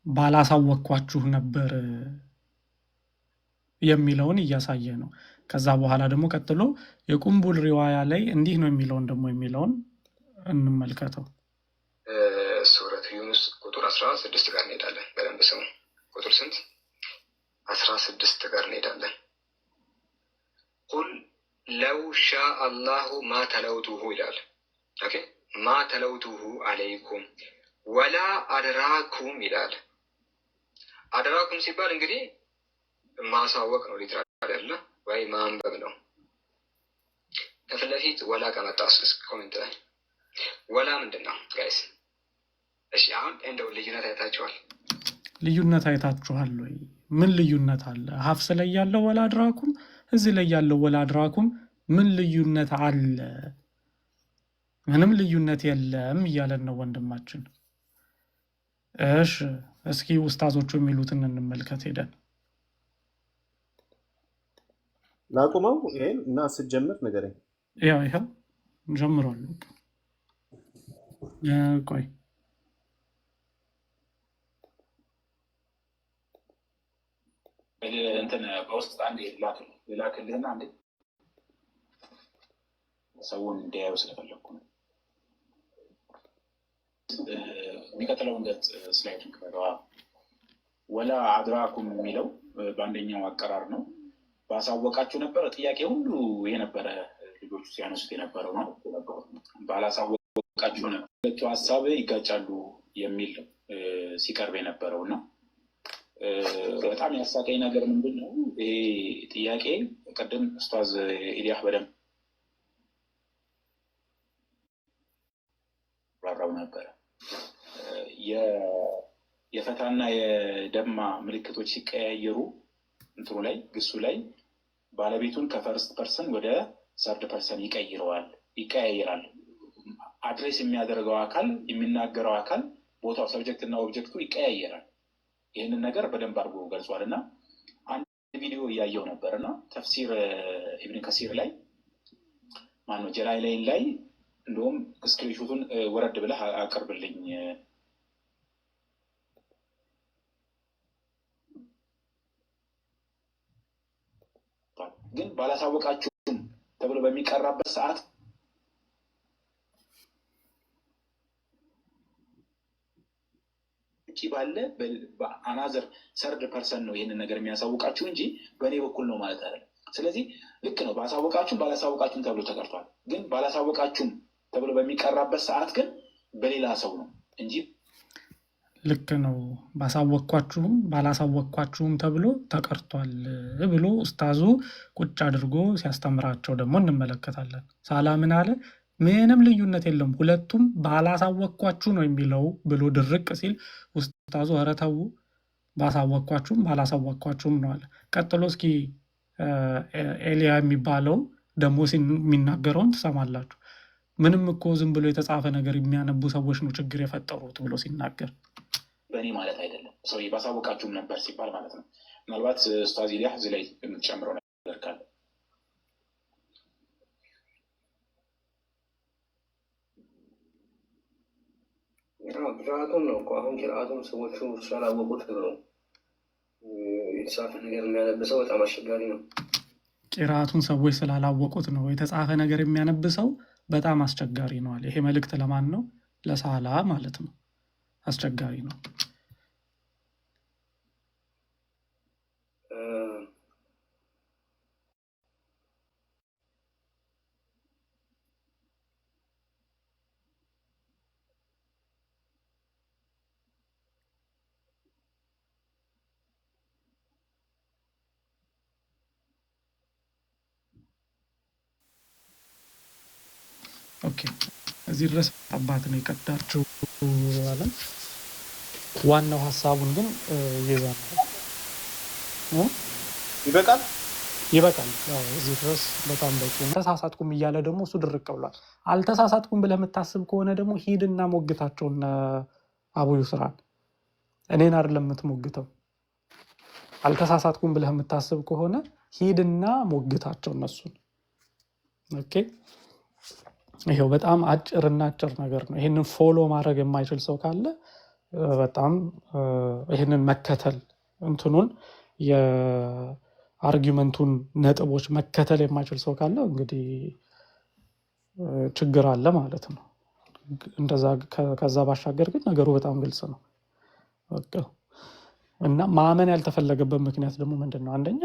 ባላሳወቅኳችሁ ነበር የሚለውን እያሳየ ነው። ከዛ በኋላ ደግሞ ቀጥሎ የቁምቡል ሪዋያ ላይ እንዲህ ነው የሚለውን ደግሞ የሚለውን እንመልከተው። ሱረት ዩኑስ ቁጥር 16 ጋር እንሄዳለን። በደንብ ስሙ። ቁጥር ስንት? 16 ጋር እንሄዳለን። قل لو شاء الله ما تلوته ይላል። Okay ما تلوته عليكم ولا أدراكم ይላል። أدراكم ሲባል እንግዲህ ማሳወቅ ነው፣ literal አይደለ ወይ ማንበብ ነው። ከፊት ለፊት ولا ከመጣ comment ላይ ولا ምንድን ነው guys? እሺ አሁን እንደው ልዩነት አይታችኋል? ልዩነት አይታችኋል ወይ? ምን ልዩነት አለ? ሀፍስ ላይ ያለው ولا أدراكم፣ እዚህ ላይ ያለው ولا أدراكم ምን ልዩነት አለ? ምንም ልዩነት የለም እያለን ነው ወንድማችን። እሺ እስኪ ኡስታዞቹ የሚሉትን እንመልከት ሄደን። ላቁመው ይሄን እና ስትጀምር ንገረኝ። ያው ይኸው ጀምሯል። ቆይ እንትን በውስጥ አንዴ ላክልህና አንዴ ሰውን እንዲያየው ስለፈለግኩ ነው። የሚቀጥለውን ገጽ slide ኡን ክፈተዋ። ولا أدراكم የሚለው በአንደኛው አቀራር ነው። ባሳወቃችሁ ነበረ። ጥያቄ ሁሉ የነበረ ልጆቹ ሲያነሱት የነበረው ነው። ባላሳወቃችሁ ነበር፣ ሁለቱ ሀሳብ ይጋጫሉ የሚል ሲቀርብ የነበረው እና በጣም ያሳቀኝ ነገር ምንድን ነው? ይሄ ጥያቄ ቅድም ኡስታዝ ኢልያህ በደንብ አብራራው ነበረ። የፈታና የደማ ምልክቶች ሲቀያየሩ እንትኑ ላይ ግሱ ላይ ባለቤቱን ከ first person ወደ third person ይቀይረዋል፣ ይቀያይራል። Address የሚያደርገው አካል የሚናገረው አካል ቦታው subject እና object ኡ ይቀያየራል። ይህንን ነገር በደንብ አድርጎ ገልጿል። እና አንድ ቪዲዮ እያየው ነበር እና ተፍሲር ኢብን ከሲር ላይ ማነው ጀላላይን ላይ እንደውም screenshot ኡን ወረድ ብለህ አቅርብልኝ። ግን ባላሳወቃችሁም ተብሎ በሚቀራበት ሰዓት ውጭ ባለ በ another third person ነው ይህንን ነገር የሚያሳውቃችሁ እንጂ በእኔ በኩል ነው ማለት አይደለም። ስለዚህ ልክ ነው፣ ባሳወቃችሁም ባላሳወቃችሁም ተብሎ ተቀርቷል። ግን ባላሳወቃችሁም ተብሎ በሚቀራበት ሰዓት ግን በሌላ ሰው ነው እንጂ ልክ ነው። ባሳወቅኳችሁም ባላሳወቅኳችሁም ተብሎ ተቀርቷል ብሎ ኡስታዙ ቁጭ አድርጎ ሲያስተምራቸው ደግሞ እንመለከታለን። ሳላ ምን አለ? ምንም ልዩነት የለውም ሁለቱም ባላሳወቅኳችሁ ነው የሚለው ብሎ ድርቅ ሲል ኡስታዙ ኧረ ተው ባሳወቅኳችሁም ባላሳወቅኳችሁም ነው አለ። ቀጥሎ እስኪ ኤልያ የሚባለው ደግሞ የሚናገረውን ትሰማላችሁ። ምንም እኮ ዝም ብሎ የተጻፈ ነገር የሚያነቡ ሰዎች ነው ችግር የፈጠሩት ብሎ ሲናገር በእኔ ማለት አይደለም። ሰው ባሳወቃችሁም ነበር ሲባል ማለት ነው። ምናልባት ኡስታዝ ኢልያህ እዚህ ላይ የምትጨምረው ነገር ካለ። ቅርአቱም ነው እኮ አሁን ቅርአቱም ሰዎቹ ስላላወቁት ነው። የተጻፈ ነገር የሚያነብሰው በጣም አስቸጋሪ ነው። ቂራአቱን ሰዎች ስላላወቁት ነው የተጻፈ ነገር የሚያነብሰው በጣም አስቸጋሪ ነው አለ። ይሄ መልእክት ለማን ነው? ለሳላ ማለት ነው። አስቸጋሪ ነው። Okay፣ እዚህ ድረስ አባት ነው የቀዳችው አለን። ዋናው ሀሳቡን ግን ይዘናል። እ? ይበቃል። ይበቃል። ያው እዚህ ድረስ በጣም በቂ ነው። ተሳሳትኩም እያለ ደግሞ እሱ ድርቅ ብሏል። አልተሳሳትኩም ብለህ የምታስብ ከሆነ ደግሞ ሂድና ሞግታቸው እነ አቡ ዩስራን። እኔን አይደለም የምትሞግተው። አልተሳሳትኩም ብለህ የምታስብ ከሆነ ሂድና ሞግታቸው እነሱን። Okay፣ ይሄው በጣም አጭርና አጭር ነገር ነው። ይህንን follow ማድረግ የማይችል ሰው ካለ በጣም ይህንን መከተል እንትኑን የ argument ኡን ነጥቦች መከተል የማይችል ሰው ካለ እንግዲህ ችግር አለ ማለት ነው። እንደዛ ከዛ ባሻገር ግን ነገሩ በጣም ግልጽ ነው። በቃ እና ማመን ያልተፈለገበት ምክንያት ደግሞ ምንድን ነው? አንደኛ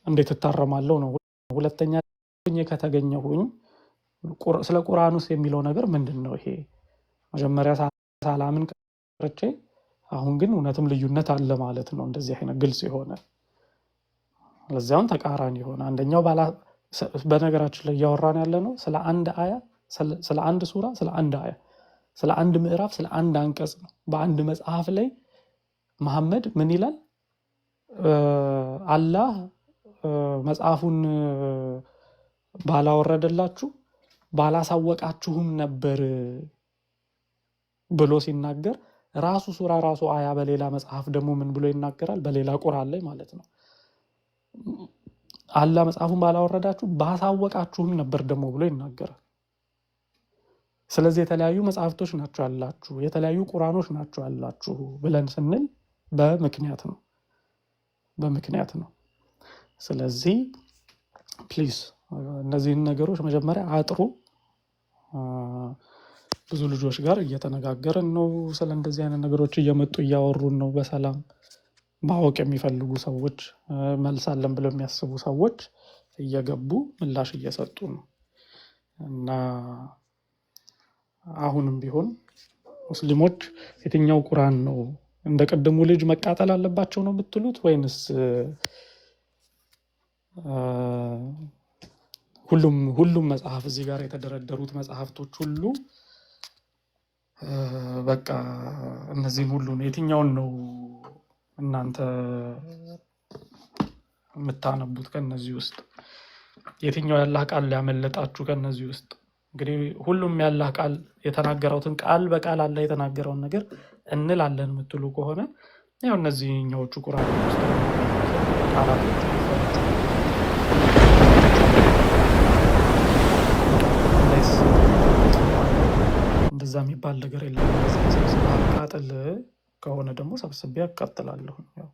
እንዴት እታረማለሁ ነው። ሁለተኛ ከተገኘሁኝ ስለ ቁርአን ውስጥ የሚለው ነገር ምንድን ነው? ይሄ መጀመሪያ ሳላምን ቀርቼ አሁን ግን እውነትም ልዩነት አለ ማለት ነው። እንደዚህ አይነት ግልጽ የሆነ ለዚያውን ተቃራኒ የሆነ አንደኛው በነገራችን ላይ እያወራን ያለ ነው ስለ አንድ አያ፣ ስለ አንድ ሱራ፣ ስለ አንድ አያ፣ ስለ አንድ ምዕራፍ፣ ስለ አንድ አንቀጽ ነው። በአንድ መጽሐፍ ላይ መሐመድ ምን ይላል? አላህ መጽሐፉን ባላወረደላችሁ ባላሳወቃችሁም ነበር ብሎ ሲናገር ራሱ ሱራ ራሱ አያ በሌላ መጽሐፍ ደግሞ ምን ብሎ ይናገራል? በሌላ ቁርአን ላይ ማለት ነው። አላህ መጽሐፉን ባላወረዳችሁ ባሳወቃችሁም ነበር ደግሞ ብሎ ይናገራል። ስለዚህ የተለያዩ መጽሐፍቶች ናቸው ያላችሁ፣ የተለያዩ ቁርአኖች ናቸው ያላችሁ ብለን ስንል በምክንያት ነው፣ በምክንያት ነው። ስለዚህ please እነዚህን ነገሮች መጀመሪያ አጥሩ። ብዙ ልጆች ጋር እየተነጋገርን ነው። ስለ እንደዚህ አይነት ነገሮች እየመጡ እያወሩን ነው። በሰላም ማወቅ የሚፈልጉ ሰዎች፣ መልስ አለን ብለው የሚያስቡ ሰዎች እየገቡ ምላሽ እየሰጡ ነው። እና አሁንም ቢሆን ሙስሊሞች የትኛው ቁርአን ነው እንደ ቅድሙ ልጅ መቃጠል አለባቸው ነው የምትሉት ወይንስ ሁሉም መጽሐፍ እዚህ ጋር የተደረደሩት መጽሐፍቶች ሁሉ በቃ እነዚህን ሁሉ ነው የትኛውን ነው እናንተ የምታነቡት? ከነዚህ ውስጥ የትኛው ያላህ ቃል ሊያመለጣችሁ? ከነዚህ ውስጥ እንግዲህ ሁሉም ያላህ ቃል የተናገረውትን ቃል በቃል አላህ የተናገረውን ነገር እንላለን የምትሉ ከሆነ ያው እነዚህኛዎቹ ቁርአን ውስጥ ቃላቶች እንዳይስ እንደዛ የሚባል ነገር የለም። ሰብስበህ አቃጥል ከሆነ ደግሞ ሰብስቤ አቃጥላለሁ። ያው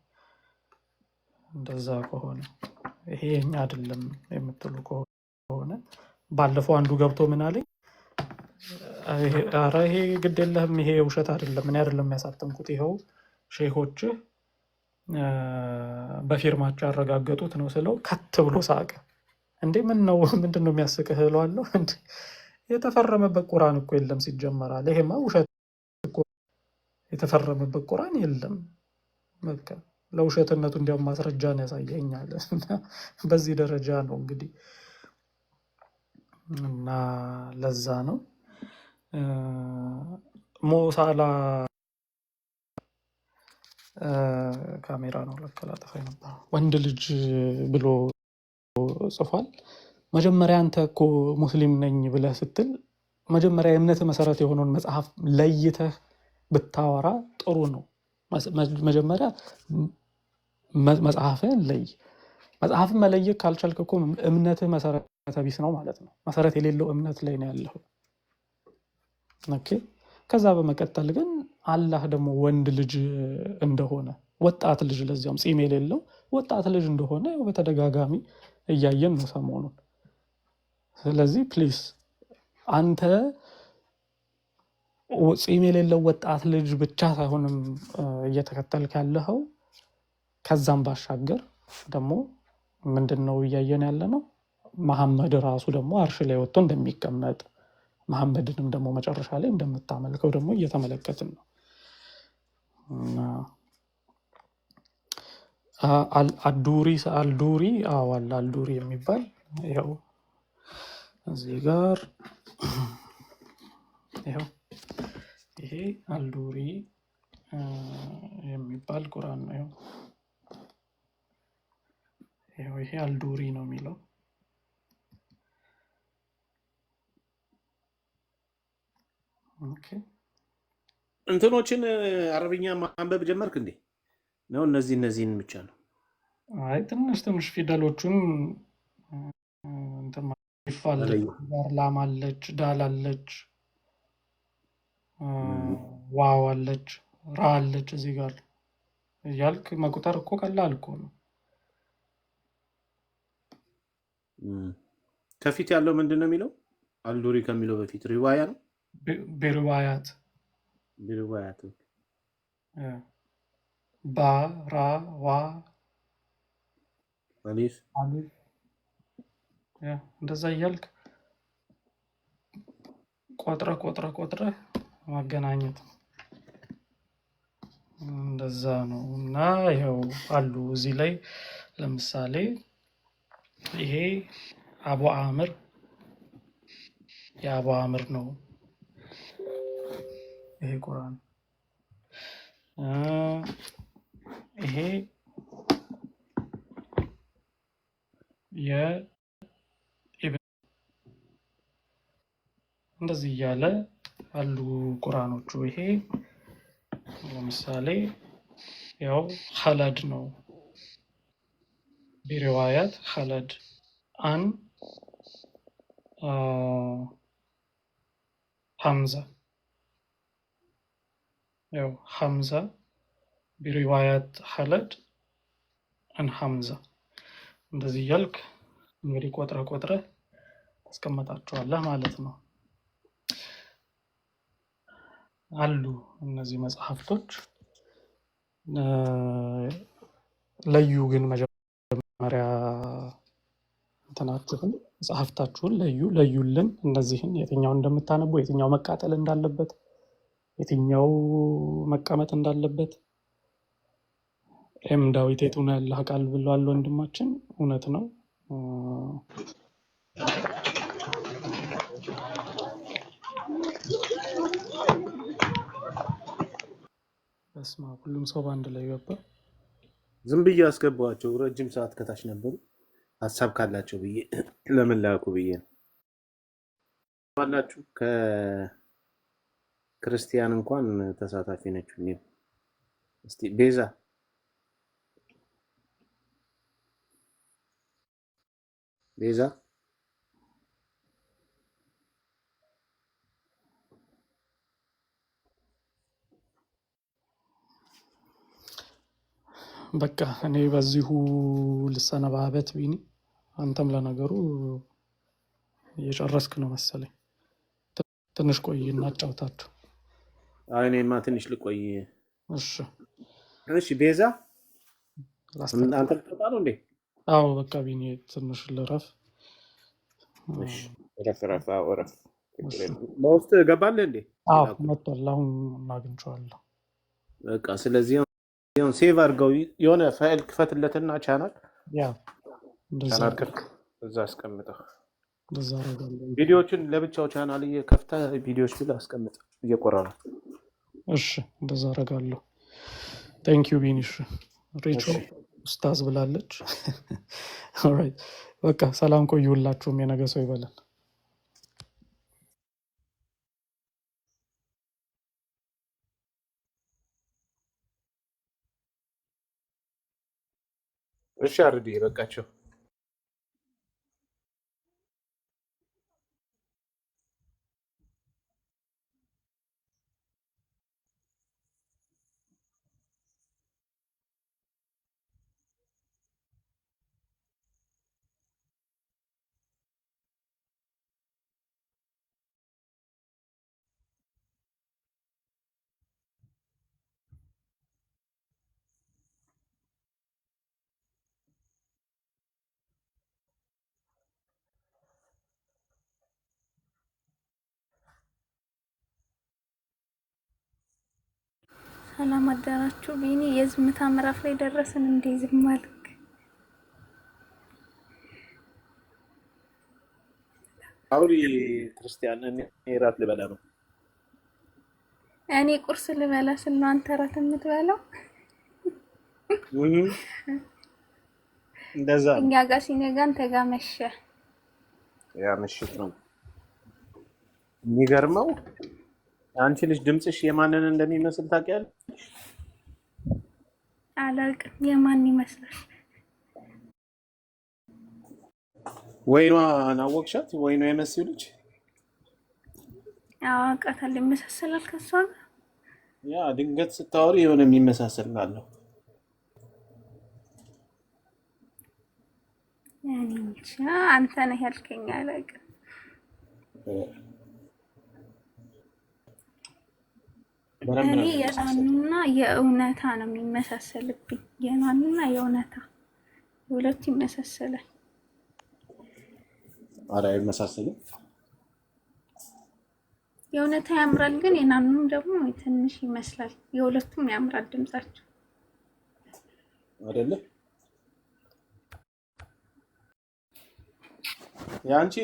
እንደዛ ከሆነ ይሄ የኛ አይደለም የምትሉ ከሆነ ባለፈው አንዱ ገብቶ ምን አለኝ፣ ኧረ ይሄ ግድ የለህም ይሄ ውሸት አይደለም፣ እኔ አይደለም ያሳተምኩት፣ ይኸው ሼሆችህ በፊርማቸው ያረጋገጡት ነው ስለው ከት ብሎ ሳቀ። እንዴ ምን ነው ምንድን ነው የሚያስቅህ እለዋለሁ። እንዴ የተፈረመበት ቁርአን እኮ የለም ሲጀመር አለ። ይሄማ ውሸት እኮ የተፈረመበት ቁርአን የለም። በቃ ለውሸትነቱ እንዲያውም ማስረጃ ነው ያሳየኛል። እና በዚህ ደረጃ ነው እንግዲህ እና ለዛ ነው ሞሳላ ካሜራ ነው ለካ ላጠፋ የነበረው ወንድ ልጅ ብሎ ጽፏል። መጀመሪያ አንተ እኮ ሙስሊም ነኝ ብለህ ስትል መጀመሪያ የእምነት መሰረት የሆነውን መጽሐፍ ለይተህ ብታወራ ጥሩ ነው። መጀመሪያ መጽሐፍህን ለይ። መጽሐፍን መለየት ካልቻልክ እኮ እምነትህ መሰረተ ቢስ ነው ማለት ነው። መሰረት የሌለው እምነት ላይ ነው ያለው። Okay። ከዛ በመቀጠል ግን አላህ ደግሞ ወንድ ልጅ እንደሆነ ወጣት ልጅ ለዚያውም ጺም የሌለው ወጣት ልጅ እንደሆነ ያው በተደጋጋሚ እያየን ነው ሰሞኑን። ስለዚህ please አንተ ጺም የሌለው ወጣት ልጅ ብቻ ሳይሆንም እየተከተልክ ያለኸው ከዛም ባሻገር ደግሞ ምንድን ነው እያየን ያለ ነው? መሐመድ ራሱ ደግሞ አርሽ ላይ ወጥቶ እንደሚቀመጥ መሐመድንም ደግሞ መጨረሻ ላይ እንደምታመልከው ደግሞ እየተመለከትን ነው። እና አዱሪ አልዱሪ አዎ አለ አልዱሪ የሚባል ይኸው እዚህ ጋር ይኸው ይሄ አልዱሪ የሚባል ቁርአን ነው። ይኸው ይሄ አልዱሪ ነው የሚለው። Okay። እንትኖችን አረብኛ ማንበብ ጀመርክ እንዴ? ነው እነዚህን ብቻ ነው? አይ ትንሽ ትንሽ ፊደሎቹን እንትን አሊፍ አለች፣ አለየ ጋር ላም አለች፣ ዳል አለች፣ ዋው አለች፣ ራ አለች እዚህ ጋር እያልክ መቁጠር እኮ ቀላል እኮ ነው። ከፊት ያለው ምንድን ነው የሚለው? አልዱሪ ከሚለው በፊት ሪዋያ ነው። ቢሪዋያት ሪዋያት ባ ራ ዋ አሊፍ አሊፍ yeah፣ እንደዛ እያልክ ቆጥረ ቆጥረ ቆጥረ ማገናኘት ነው። እንደዛ ነው። እና ይኸው አሉ እዚህ ላይ ለምሳሌ ይሄ አቡ አምር የአቡ አምር ነው ይሄ ቁርአን። ይሄ የኢብን እንደዚህ እያለ አሉ ቁርአኖቹ። ይሄ ለምሳሌ ያው ኸለድ ነው ቢሪዋያት ኸለድ አን ሐምዛ ያው ሐምዛ ቢሪዋያት ኸለድ አን ሐምዛ እንደዚህ እያልክ እንግዲህ ቆጥረ ቆጥረ ታስቀምጣቸዋለህ ማለት ነው። አሉ እነዚህ መጽሐፍቶች። ለዩ ግን መጀመሪያ እንትናችሁን መጽሐፍታችሁን ለዩ ለዩልን። እነዚህን የትኛው እንደምታነቡ፣ የትኛው መቃጠል እንዳለበት፣ የትኛው መቀመጥ እንዳለበት። ኤም ዳዊት የቱ ነው ያለህ ቃል ብሏል ወንድማችን፣ እውነት ነው። በስመ አብ ሁሉም ሰው በአንድ ላይ ገባ። ዝም ብዬ አስገባቸው። ረጅም ሰዓት ከታች ነበሩ። ሀሳብ ካላቸው ብዬ ለምን ላኩ ብዬ ነው። ባላችሁ ከክርስቲያን እንኳን ተሳታፊ ነች። እስቲ ቤዛ ቤዛ በቃ እኔ በዚሁ ልሰነባበት። ቢኒ አንተም ለነገሩ እየጨረስክ ነው መሰለኝ። ትንሽ ቆይ እናጫውታችሁ። አይ እኔማ ትንሽ ልቆይ። እሺ እሺ ቤዛ ላስተካክል። አንተ ልትወጣ ነው እንዴ? አዎ በቃ ቢኒ ትንሽ ልረፍ። እሺ እረፍ እረፍ። አዎ እረፍ። ችግር እሺ የለም። በውስጥ ገባልህ እንዴ? አዎ የላኩልህ መጥቷል። አሁን አግኝቼዋለሁ። በቃ ስለዚህ አሁን save አድርገው የሆነ ፋይል ክፈትለትና ቻናል ያ እንደዛ ቻናል ክፍት እዛ አስቀምጠው። እንደዛ አደርጋለሁ። ቪዲዮዎችን ለብቻው ቻናል እየከፍተህ ቪዲዮዎች ብለህ አስቀምጥ እየቆረረ። እሺ እንደዛ አደርጋለሁ። Thank you ቢኒሽ። ሪቾ እሺ ኡስታዝ ብላለች። Alright በቃ ሰላም ቆዩ። ሁላችሁም የነገ ሰው ይበለን። እሺ አርዲ በቃቸው። ሰላም አደራችሁ። ቢኒ የዝምታ ምዕራፍ ላይ ደረስን እንዴ? ዝም አልክ? አውሪ ክርስቲያን፣ እኔ እራት ልበላ ነው። እኔ ቁርስ ልበላ ስል ነው አንተ እራት የምትበላው። እህ፣ እንደዛ ነው። እኛ ጋር ሲነጋ አንተ ጋር መሸ። ያ ምሽት ነው። የሚገርመው አንቺ ልጅ ድምፅሽ የማንን እንደሚመስል ታውቂያለሽ? አላውቅም የማን ይመስላል? ወይኗን አወቅሻት? ወይኗ የመሲው ልጅ። አዎ አውቃታለሁ። ይመሳሰላል ከሷ ጋር። ያ ድንገት ስታወሪ የሆነ የሚመሳሰል አለው። እኔ እንጃ፣ አንተ ነህ ያልከኝ፣ አላውቅም። በደንብ እኔ ነው የሚመሳሰል። የናኑና የእውነታ ነው የሚመሳሰልብኝ። የናኑና የእውነታ ሁለቱ ይመሳሰላል። ኧረ አይመሳሰልም። የእውነታ ያምራል፣ ግን የናኑም ደግሞ ትንሽ ይመስላል። የሁለቱም ያምራል ድምጻቸው። አይደለ? የአንቺ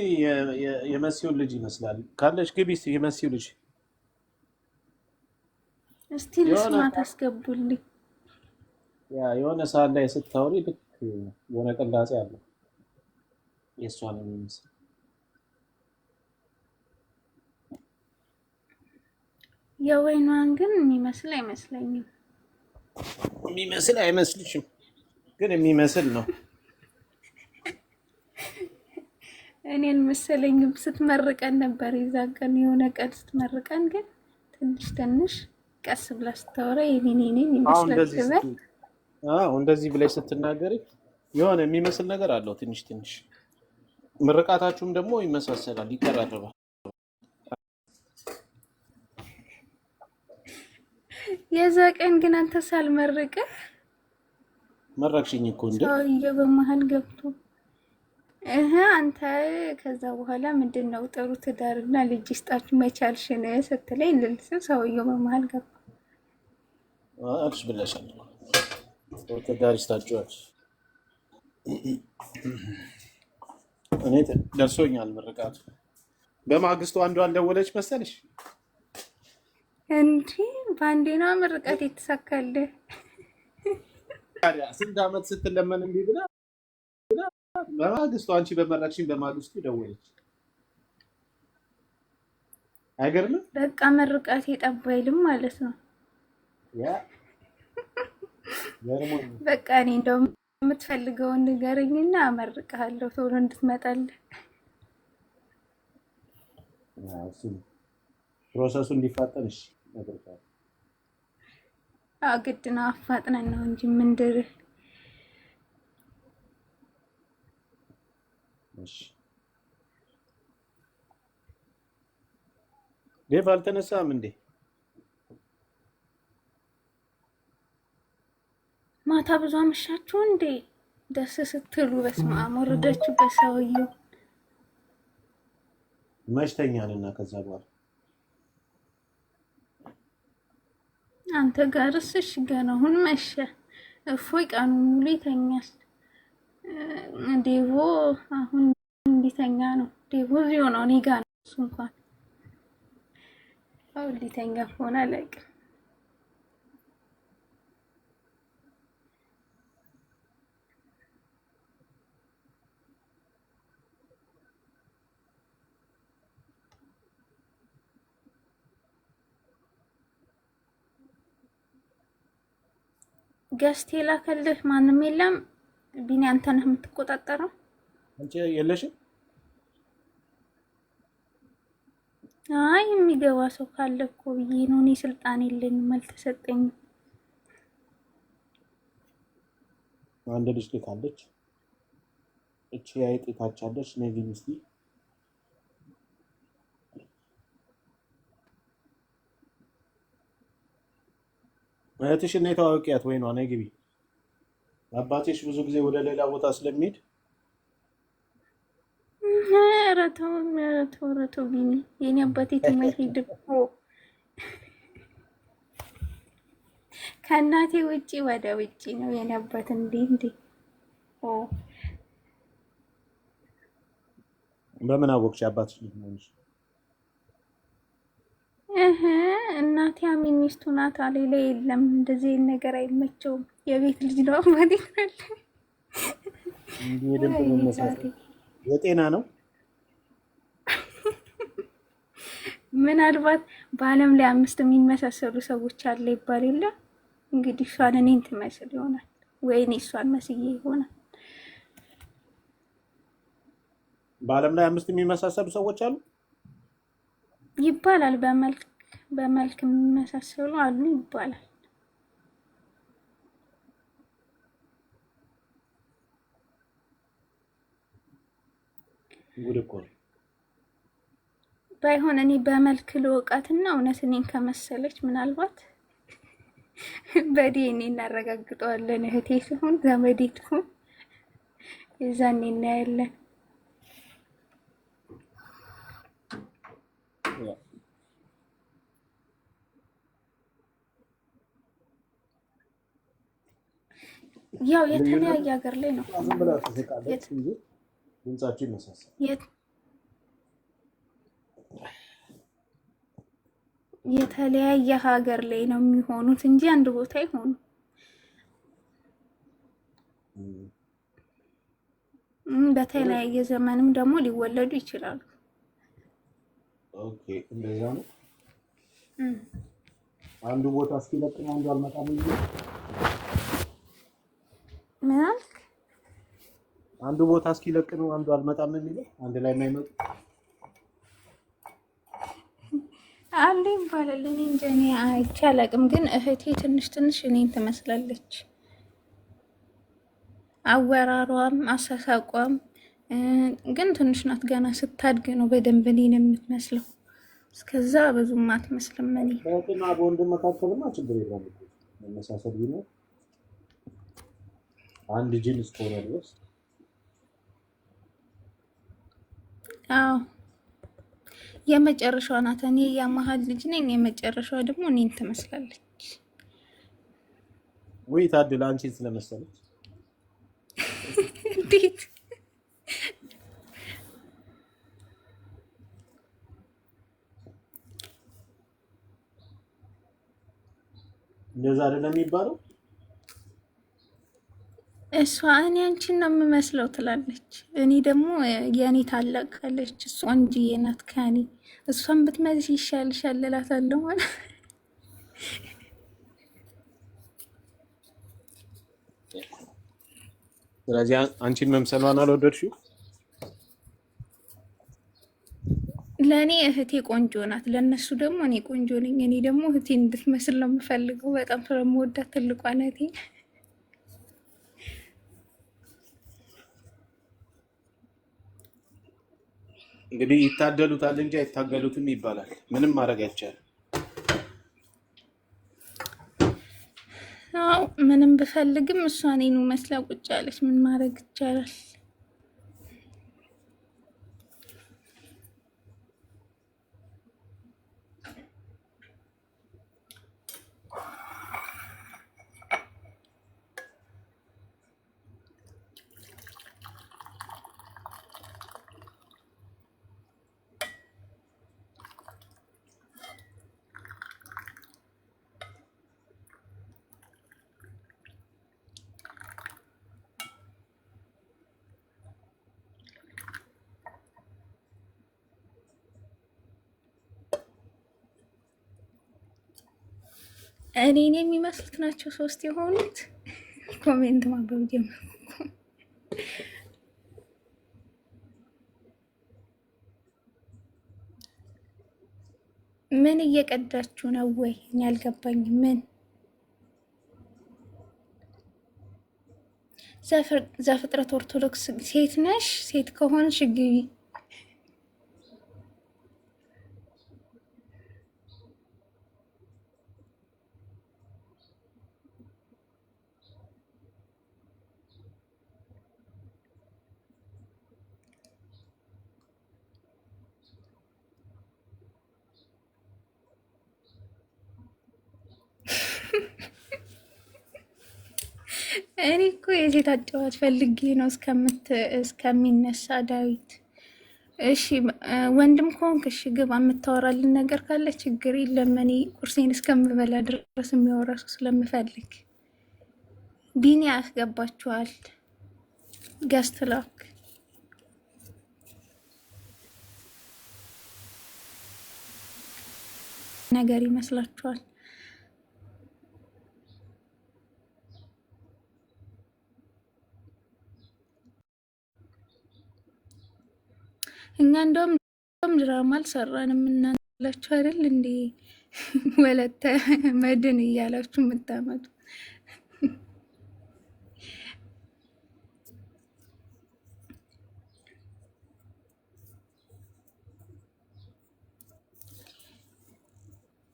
የመሲውን ልጅ ይመስላል። ካለሽ ግቢ እስኪ የመሲው ልጅ እስቲ የሆነ ልስማት፣ አስገቡልኝ። ያ የሆነ ሰዓት ላይ ስታወሪ ልክ የሆነ ቅላጼ አለው የእሷን የሚመስል። የወይኗን ግን የሚመስል አይመስለኝም። የሚመስል አይመስልሽም፣ ግን የሚመስል ነው። እኔን መሰለኝም ስትመርቀን ነበር የዛን ቀን፣ የሆነ ቀን ስትመርቀን፣ ግን ትንሽ ትንሽ ቀስ ብላ ስታወራ የኔን የኔን አሁን ይመስላል እንደዚህ ልበል። ስትይ፣ አዎ እንደዚህ ብለሽ ስትናገሪ የሆነ የሚመስል ነገር አለው ትንሽ ትንሽ። ምርቃታችሁም ደግሞ ይመሳሰላል፣ ይቀራረባል። የዛ ቀን ግን አንተ ሳልመርቅ መረቅሽኝ እኮ እንደ ሰውዬው በመሀል ገብቶ እህ አንተ ከዛ በኋላ ምንድን ነው ጥሩ ትዳርና ልጅ ይስጣችሁ መቻልሽን ስትለኝ ልልስም ሰውዬው በመሀል ገባ። አልሽ ብለሻል። ትዳር ይስጣችኋል። እኔ ደርሶኛል ምርቃቱ። በማግስቱ አንዷ አልደወለች መሰለሽ? እንዲህ በአንዴ ነዋ ምርቃት የተሳካልህ። ታዲያ ስንት ዓመት ስትለመን እምቢ ብላ በማግስቱ አንቺ በመረቅሽኝ በማግስቱ ደወለች። አይገርምም? በቃ ምርቃት የጠባ አይልም ማለት ነው። ያ ገርሞኝ በቃ እኔ እንደውም የምትፈልገውን ንገረኝና አመርቅሃለሁ ቶሎ እንድትመጣልህ። አዎ፣ እሱ ነው process ኡ እንዲፋጠን። እሺ እነግርሻለሁ። አዎ ግድ ነው፣ አፋጥነን ነው እንጂ ምንድርህ። እሺ ዴቭ አልተነሳም እንዴ? ማታ ብዙ አመሻችሁ እንዴ? ደስ ስትሉ በስመ አብ ወረዳችሁበት ሰውዬው። መሽተኛልና ከዛ በኋላ አንተ ጋርስ እሺ፣ ገና አሁን መሸ። እፎይ ቀኑ ሙሉ ይተኛል። ዴቮ አሁን እንዲተኛ ነው። ዴቮ እዚሁ ነው፣ እኔ ጋ ነው እሱ እንኳን አሁን ሊተኛ ከሆነ አላውቅም። guest የላከልህ ማንም የለም። ቢኒ አንተ ነህ የምትቆጣጠረው። አንቺ የለሽም? አይ የሚገባ ሰው ካለ እኮ ብዬ ነው። እኔ ስልጣን የለኝም፣ አልተሰጠኝም። አንድ ልጅ ልካለች። እቺ አይጥ ታቻለች። ነይ ግቢ እስኪ። እህትሽ እና የተዋወቂያት ወይኗ ነይ ግቢ። አባትሽ ብዙ ጊዜ ወደ ሌላ ቦታ ስለሚሄድ ኧረ ተው፣ ኧረ ተው፣ ኧረ ተው ቢኒ፣ የኔ አባቴ የትም አይሄድም። ከእናቴ ውጪ ወደ ውጪ ነው የኔ አባት። እንዴ እንዴ! ኦ በምን አወቅሽ የአባትሽ ልጅ መሆንሽ? እህ እናቴ አሚን ሚስቱ ናት። ሌላ የለም። እንደዚህ ነገር አይመቸውም። የቤት ልጅ ነው አባቴ ካለ እንዲህ የድምፅ ወይኔ እናቴ። መመሳሰል የጤና ነው። ምናልባት በዓለም ላይ 5 የሚመሳሰሉ ሰዎች አለ ይባል የለ እንግዲህ እሷን እኔን ትመስል ይሆናል ወይ እኔ እሷን መስዬ ይሆናል። በዓለም ላይ 5 የሚመሳሰሉ ሰዎች አሉ። ይባላል። በመልክ የሚመሳሰሉ አሉ ይባላል። ጉድ እኮ ነው። ባይሆን እኔ በመልክ ልወቃትና እውነት እኔን ከመሰለች ምናልባት በዲኤንኤ እናረጋግጠዋለን። እህቴ ሲሆን ዘመዴ ትሁን የዛኔ እናያለን። ያው ልዩነቱ የተለያየ ሀገር ላይ ነው እኮ ዝም ብላ የሚኖሩት። ትስቃለች የት እንጂ ድምጻቸው ይመሳሰል። የት የተለያየ ሀገር ላይ ነው የሚሆኑት እንጂ አንድ ቦታ አይሆኑም። በተለያየ ዘመንም ደግሞ ሊወለዱ ይችላሉ። Okay፣ እንደዛ ነው። እም። አንዱ ቦታ እስኪለቅ ነው አንዱ አልመጣም የሚለው። ምን አልክ? አንዱ ቦታ እስኪለቅ ነው አንዱ አልመጣም የሚለው። አንድ ላይ የማይመጡ አለ ይባላል። እኔ እንጃ እኔ አይቼ አላውቅም፣ ግን እህቴ ትንሽ ትንሽ እኔን ትመስላለች። አወራሯም አሳሳቋም ግን ትንሽ ናት። ገና ስታድግ ነው በደንብ እኔን የምትመስለው። እስከዛ ብዙም አትመስልም እኔን። በእህትና በወንድም መካከልማ ችግር የለም እኮ መመሳሰል ቢኖር አንድ ጅን እስከሆነ ድረስ። አዎ የመጨረሻዋ ናት። እኔ የመሀል ልጅ ነኝ። የመጨረሻዋ ደግሞ እኔን ትመስላለች። ውይ ታድላ አንቺን ስለመሰለች። እንዴት? እንደዛ አይደለም የሚባለው። እሷ እኔ አንቺን ነው የምመስለው ትላለች። እኔ ደግሞ የእኔ ታላቅ አለች፣ እሷ ቆንጅዬ ናት ከእኔ፣ እሷን ብትመስይ ይሻልሻል እላታለሁ ማለት። ስለዚህ አንቺን መምሰሏን አልወደድሽው? ለእኔ እህቴ ቆንጆ ናት፣ ለእነሱ ደግሞ እኔ ቆንጆ ነኝ። እኔ ደግሞ እህቴን እንድትመስል ነው የምፈልገው፣ በጣም ስለምወዳት ትልቋን እህቴን። እንግዲህ ይታደሉታል እንጂ አይታገሉትም ይባላል። ምንም ማድረግ አይቻልም። አዎ ምንም ብፈልግም እሷ እኔኑ መስላ ቁጭ አለች። ምን ማድረግ ይቻላል? እኔን የሚመስሉት ናቸው 3 የሆኑት። Comment ማንበብ ጀመርኩ። ምን እየቀዳችሁ ነው ወይ? እኔ አልገባኝም። ምን ዘፍጥረት ኦርቶዶክስ ሴት ነሽ? ሴት ከሆንሽ ግቢ። እኔ እኮ የሴት አጫዋች ፈልጌ ነው እስከሚነሳ ዳዊት። እሺ ወንድም ከሆንክ እሺ ግባ። የምታወራልን ነገር ካለ ችግር የለም። እኔ ቁርሴን እስከምበላ ድረስ የሚያወራ ሰው ስለምፈልግ ቢኒ ያስገባችኋል። Guest ላክ። ነገር ይመስላችኋል? እኛ እንደውም ድራማ አልሰራንም። እናንተ አይደል እንዴ ወለተ መድን እያላችሁ የምታመጡ።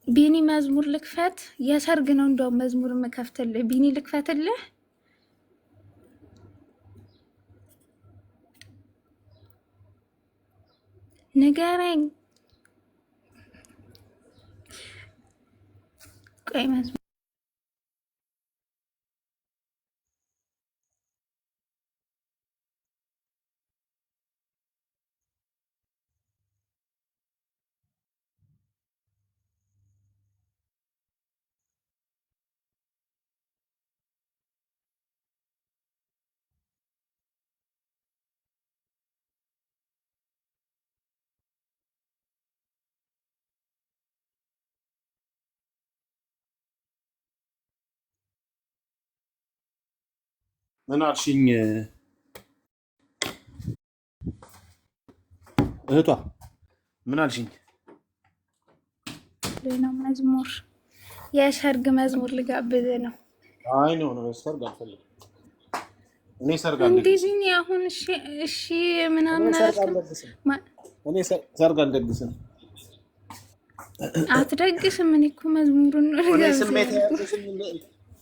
ቢኒ መዝሙር ልክፈት። የሰርግ ነው እንደውም መዝሙር የምከፍትልህ። ቢኒ ልክፈትልህ? ንገረኝ። ቆይ መዝሙር ምን አልሽኝ እህቷ? ምን አልሽኝ? ነው መዝሙር፣ የሰርግ መዝሙር ልጋብዝ ነው። አይ no no፣ ሰርግ አልፈልግም። እኔ ሰርግ እንዴ አልደግስም። ቢኒ አሁን እሺ እሺ እኔ ምናምን ሰርግ አላልክም? አልደግስም። እኔ ሰርግ አልደግስም። አትደግስም? እኔ እኮ መዝሙሩን ነው እኔ ልጋብዝ ስሜት ያልኩህ።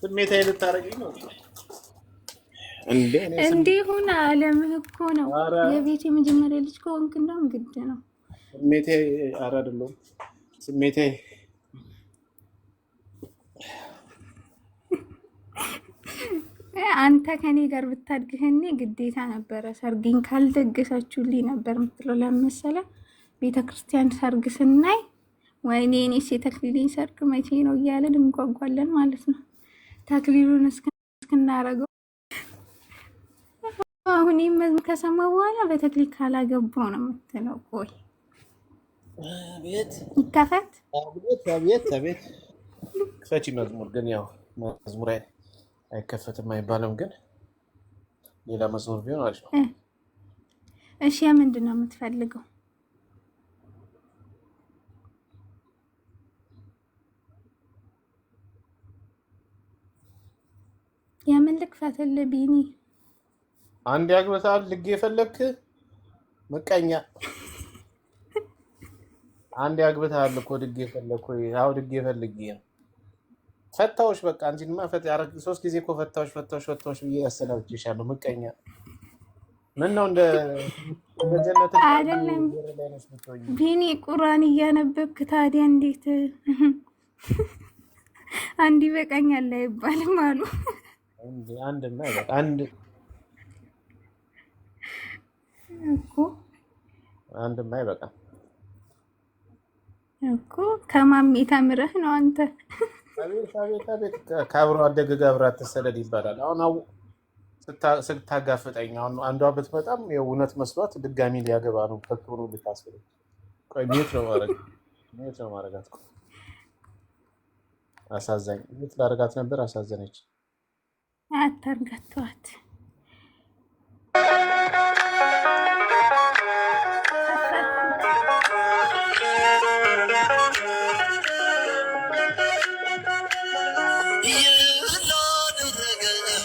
ስሜታዊ ልታደርጊኝ ነው እንዴ? እኔ እንዴ ሁን አለምህ እኮ ነው። ኧረ የቤት የመጀመሪያ ልጅ ከሆንክ እንደውም ግድ ነው። ስሜቴ ኧረ አይደለሁም ስሜቴ። አንተ ከኔ ጋር ብታድግህ እኔ ግዴታ ነበረ ሰርጌን ካልደገሳችሁልኝ ነበር የምትለው። ለምን መሰለህ? ቤተ ክርስቲያን ሰርግ ስናይ ወይኔ እኔስ የተክሊሌን ሰርግ መቼ ነው እያለን እንጓጓለን ማለት ነው። ተክሊሉን እስክናረገው አሁን ይህ መዝሙር ከሰማ በኋላ በተክሊል ካላገባው ነው የምትለው። ቆይ አቤት ይከፈት። አቤት አቤት አቤት። ክፈቺ መዝሙር። ግን ያው መዝሙር አይከፈትም አይባልም፣ ግን ሌላ መዝሙር ቢሆን አሪፍ ነው። እሺ ምንድን ነው የምትፈልገው? የምን ልክፈትልህ ቢኒ? አንድ ያግበታል ልግ የፈለግክ ምቀኛ። አንድ ያግብታል እኮ ድጌ የፈለግኩ አዎ ድጌ ፈልጌ ነው። ፈታዎች በቃ አንቺንማ ሶስት ጊዜ እኮ ፈታዎች ፈታዎች ፈታዎች ብዬ ያሰናብቼሻለሁ። ምቀኛ ምን ነው እንደ ጀነት አይደለም በር ላይ ነሽ የምትሆኚው? ቢኒ፣ ቁርአን እያነበብክ ታዲያ እንዴት አንድ ይበቃኛል አይባልም አሉ አንድማ ይበቃ አንድ እኮ። አንድማ ይበቃ። እኮ ከማሜ ተምረህ ነው አንተ። አቤት አቤት አቤት፣ ከአብሮ አደግ ጋር አብረህ አትሰደድ ይባላል። አሁን ስታጋፍጠኝ አሁን አንዷ ብትመጣም የእውነት መስሏት ድጋሚ ሊያገባ ነው ፈቶ ነው ልታስብ። ቆይ mute ነው ማድረግ mute ነው ማድረጋት እኮ አሳዛኝ። Mute ላደርጋት ነበር፣ አሳዘነች። አታርጋት፣ ተዋት። ይህን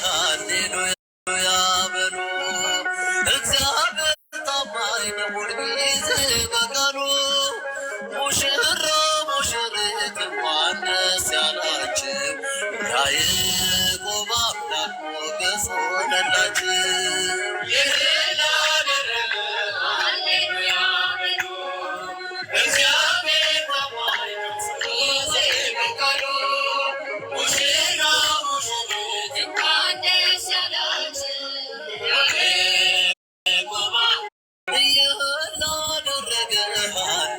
ሃሌሉያ በሉ። እግዚአብሔር ታማኝ ነው ሁልጊዜ በቃሉ። ሙሽራ ሙሽሪት እንኳን ደስ ያላችሁ፣ ያዕቆብ አምላክ ሞገስ ሆነላችሁ። ይህን አደረገ ሃሌሉያ በሉ። እግዚአብሔር ታማኝ ነው ሁልጊዜ በቃሉ። ሙሽራ ሙሽሪት እንኳን ደስ ያላችሁ። ያዕቆብ ይህን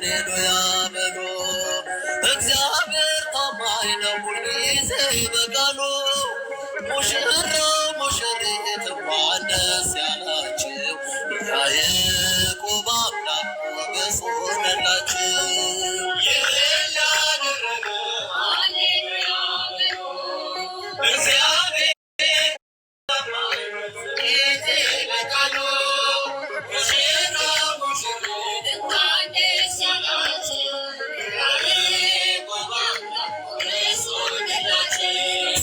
ሃሌሉያ በሉ። እግዚአብሔር ታማኝ ነው ሁልጊዜ በቃሉ። ሙሽራው ሙሽሪት እንኳን ደስ ያላችሁ፣ የያዕቆብ አምላክ ሞገስ ሆነላችሁ። ይህን ያደረገ እግዚአብሔር ጊዜ በቃሉ ሙሽራው ሙሽሪት እንኳን ደስ ያላችሁ፣ የያዕቆብ አምላክ ሞገስ ሆነላችሁ።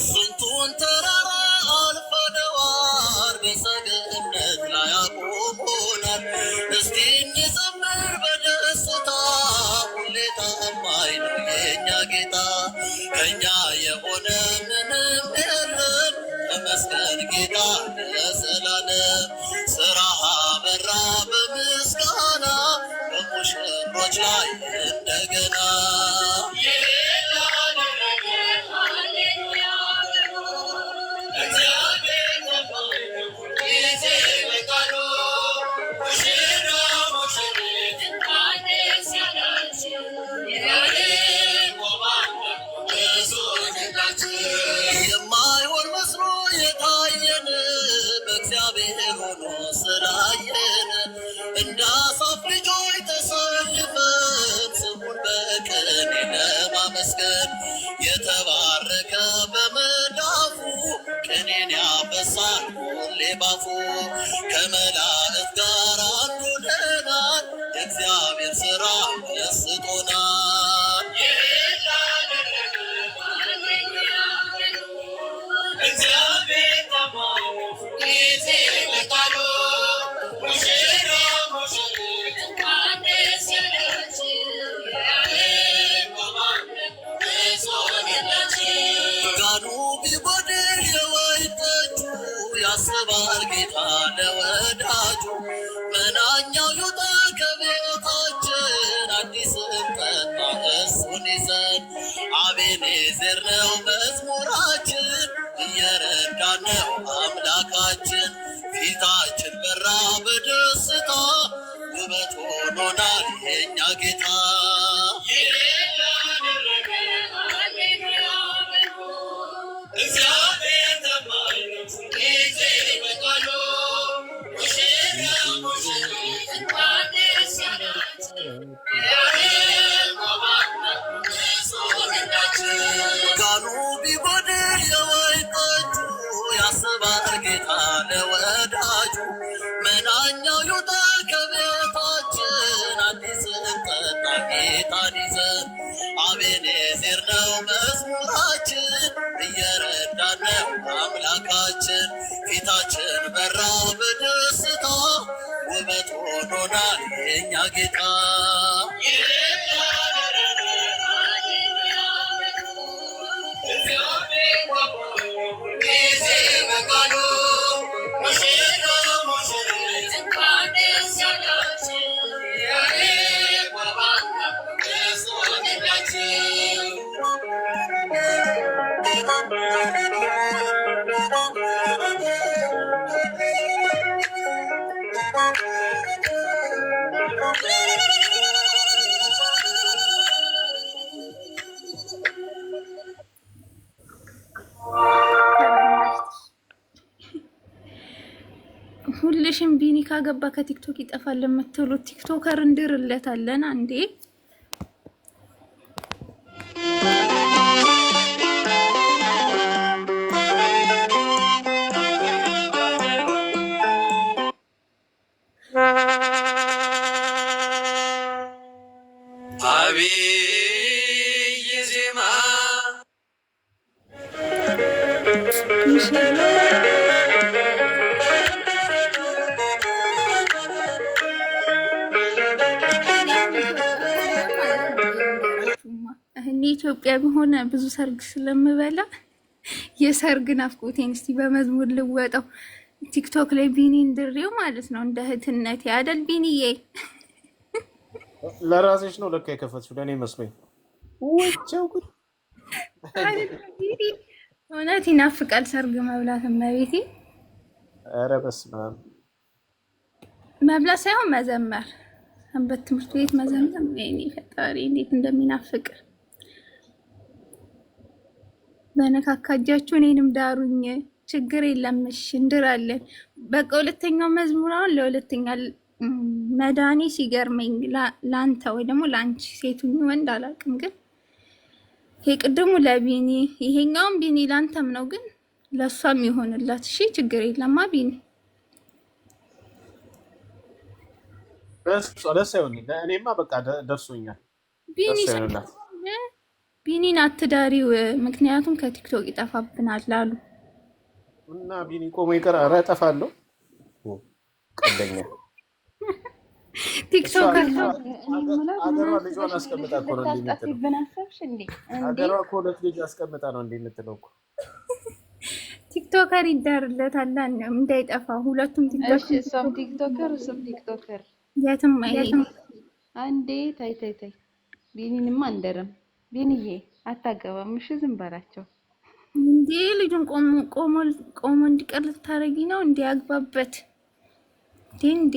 ስንቱን ተራራ አልፈነዋል፣ በሰገነት ላይ አቁሞናል። እስቲ እንዘምር በደስታ፣ ሁሌ ታማኝ ነው የኛ ጌታ። ከኛ የሆነ ምንም የለም፣ ተመስገን ጌታ ለዘላለም። ስራህ በራ በምስጋና በሙሽሮች ላይ እንደገና። የማይሆን መስሎ የታየን በእግዚአብሔር ሆኖ ስላየን፣ እንደ አሳፍ ልጆች ተሰልፈን ስሙን በቅኔ ለማመስገን። የተባረከ በመዳፉ ቅኔን ያፈሳል ሁሌ ባፉ። ከመላእክት ጋር አንዱ ሆነናል፣ የእግዚአብሔር ስራ መስጦናል። እግዚአብሔር ታማኝ ነው ጊዜ በቃሉ። ሙሽራ ሙሽሪት እንኳን ደስ ያላችሁ፣ የያዕቆብ አምላክ ሞገስ ሆነላችሁ። ጋኑ ቢጎድል የወይን ጠጁ ያስባል ጌታ ለወዳጁ። መናኛው ይውጣ ከቤታችን፣ አዲስን ጠጣ እሱን ይዘን። አቤኔዘር ነው መዝሙራችን፣ እየረዳን ነው አምላካችን። ፊታችን በራ በደስታ፣ ውበት ሆኖናል የኛ ጌታ። እግዚአብሔር ታማኝ ነው ጊዜ በቃሉ። ሙሽራ ሙሽሪት እንኳን ደስ ያላችሁ፣ የያዕቆብ አምላክ ሞገስ ሆነላችሁ። ጋኑ ቢጎድል የወይን ጠጁ ያስባል ጌታ ለወዳጁ። መናኛው ይውጣ ከቤታችን፣ አዲስን ጠጣ ጌታን ይዘን። አቤኔዘር ነው መዝሙራችን፣ እየረዳን ነው አምላካችን። ፊታችን በራ በደስታ፣ ውበት ሆኖናል የኛ ጌታ። ጊዜ በቃሉ ሙሽራ ሙሽሪት እንኳን ደስ ያላችሁ፣ የያዕቆብ አምላክ ሞገስ ሆነላችሁ። ተበላሽተሽ። ሁልሽም ቢኒ ካገባ ከቲክቶክ ይጠፋል የምትሉት TikToker እንድርለታለን አንዴ። አብይ ዜማ። ሙሽራ እኔ አሁን ኢትዮጵያ ብሆን ማለት ነው፣ ልንገራችሁማ፣ እኔ ኢትዮጵያ ብሆን ብዙ ሰርግ ስለምበላ የሰርግ ናፍቆቴን እስቲ በመዝሙር ልወጣው። ቲክቶክ ላይ ቢኒን ድሬው ማለት ነው፣ እንደ እህትነቴ አይደል ቢኒዬ? ለራስሽ ነው ለካ የከፈትሽው፣ ለእኔ መስሎኝ። ወቸው ጉድ! አይደል ቢኒ? እውነት ይናፍቃል ሰርግ መብላት። እመቤቴ። ኧረ በስመ አብ! መብላት ሳይሆን መዘመር። ሰንበት ትምህርት ቤት መዘምዘም ወይኔ ፈጣሪ እንዴት እንደሚናፍቅ። በነካካ እጃችሁ እኔንም ዳሩኝ። ችግር የለም እሺ እንድራለን። በቃ ሁለተኛው መዝሙር አሁን ለሁለተኛ መዳኔ ሲገርመኝ ለአንተ ወይ ደግሞ ለአንቺ ሴቱኝ ወንድ አላውቅም፣ ግን የቅድሙ ለቢኒ ይሄኛውም ቢኒ ለአንተም ነው፣ ግን ለእሷም ይሆንላት። እሺ ችግር የለማ ቢኒ። ለእሷ ይሆን፣ ለእኔማ በቃ ደርሶኛል። ቢኒ ለእሷ ይሆንላት። ቢኒን አትዳሪው፣ ምክንያቱም ከቲክቶክ ይጠፋብናል አሉ። እና ቢኒ ቆሞ ይቀር። ኧረ እጠፋለሁ። ቀልደኛ እሷ ቲክቶክ እኔ የምለው ምን አገሯ አስበሽ ልጇን ነው አስቀምጣ ልጁን እኮ ነው እንዲህ የምትለው። ልታስጠፊብን አሰብሽ እንዴ? እንዴ አገሯ እኮ ሁለት ልጅ አስቀምጣ ነው እንዲህ የምትለው እኮ። TikToker ይዳርለታል እንዳይጠፋ። ሁለቱም እሺ TikToker እሷም TikToker እሱም TikToker። የትም አይሄድም። አንዴ ታይ ታይ ታይ፣ ቢኒንማ አንደርም። ቢኒዬ አታገባም። እሺ ዝም በላቸው። እንዴ ልጁን ቆሞ ቆሞ ቆሞ እንዲቀር ልታረጊ ነው? እንዴ አግባበት እንዴ እንዴ።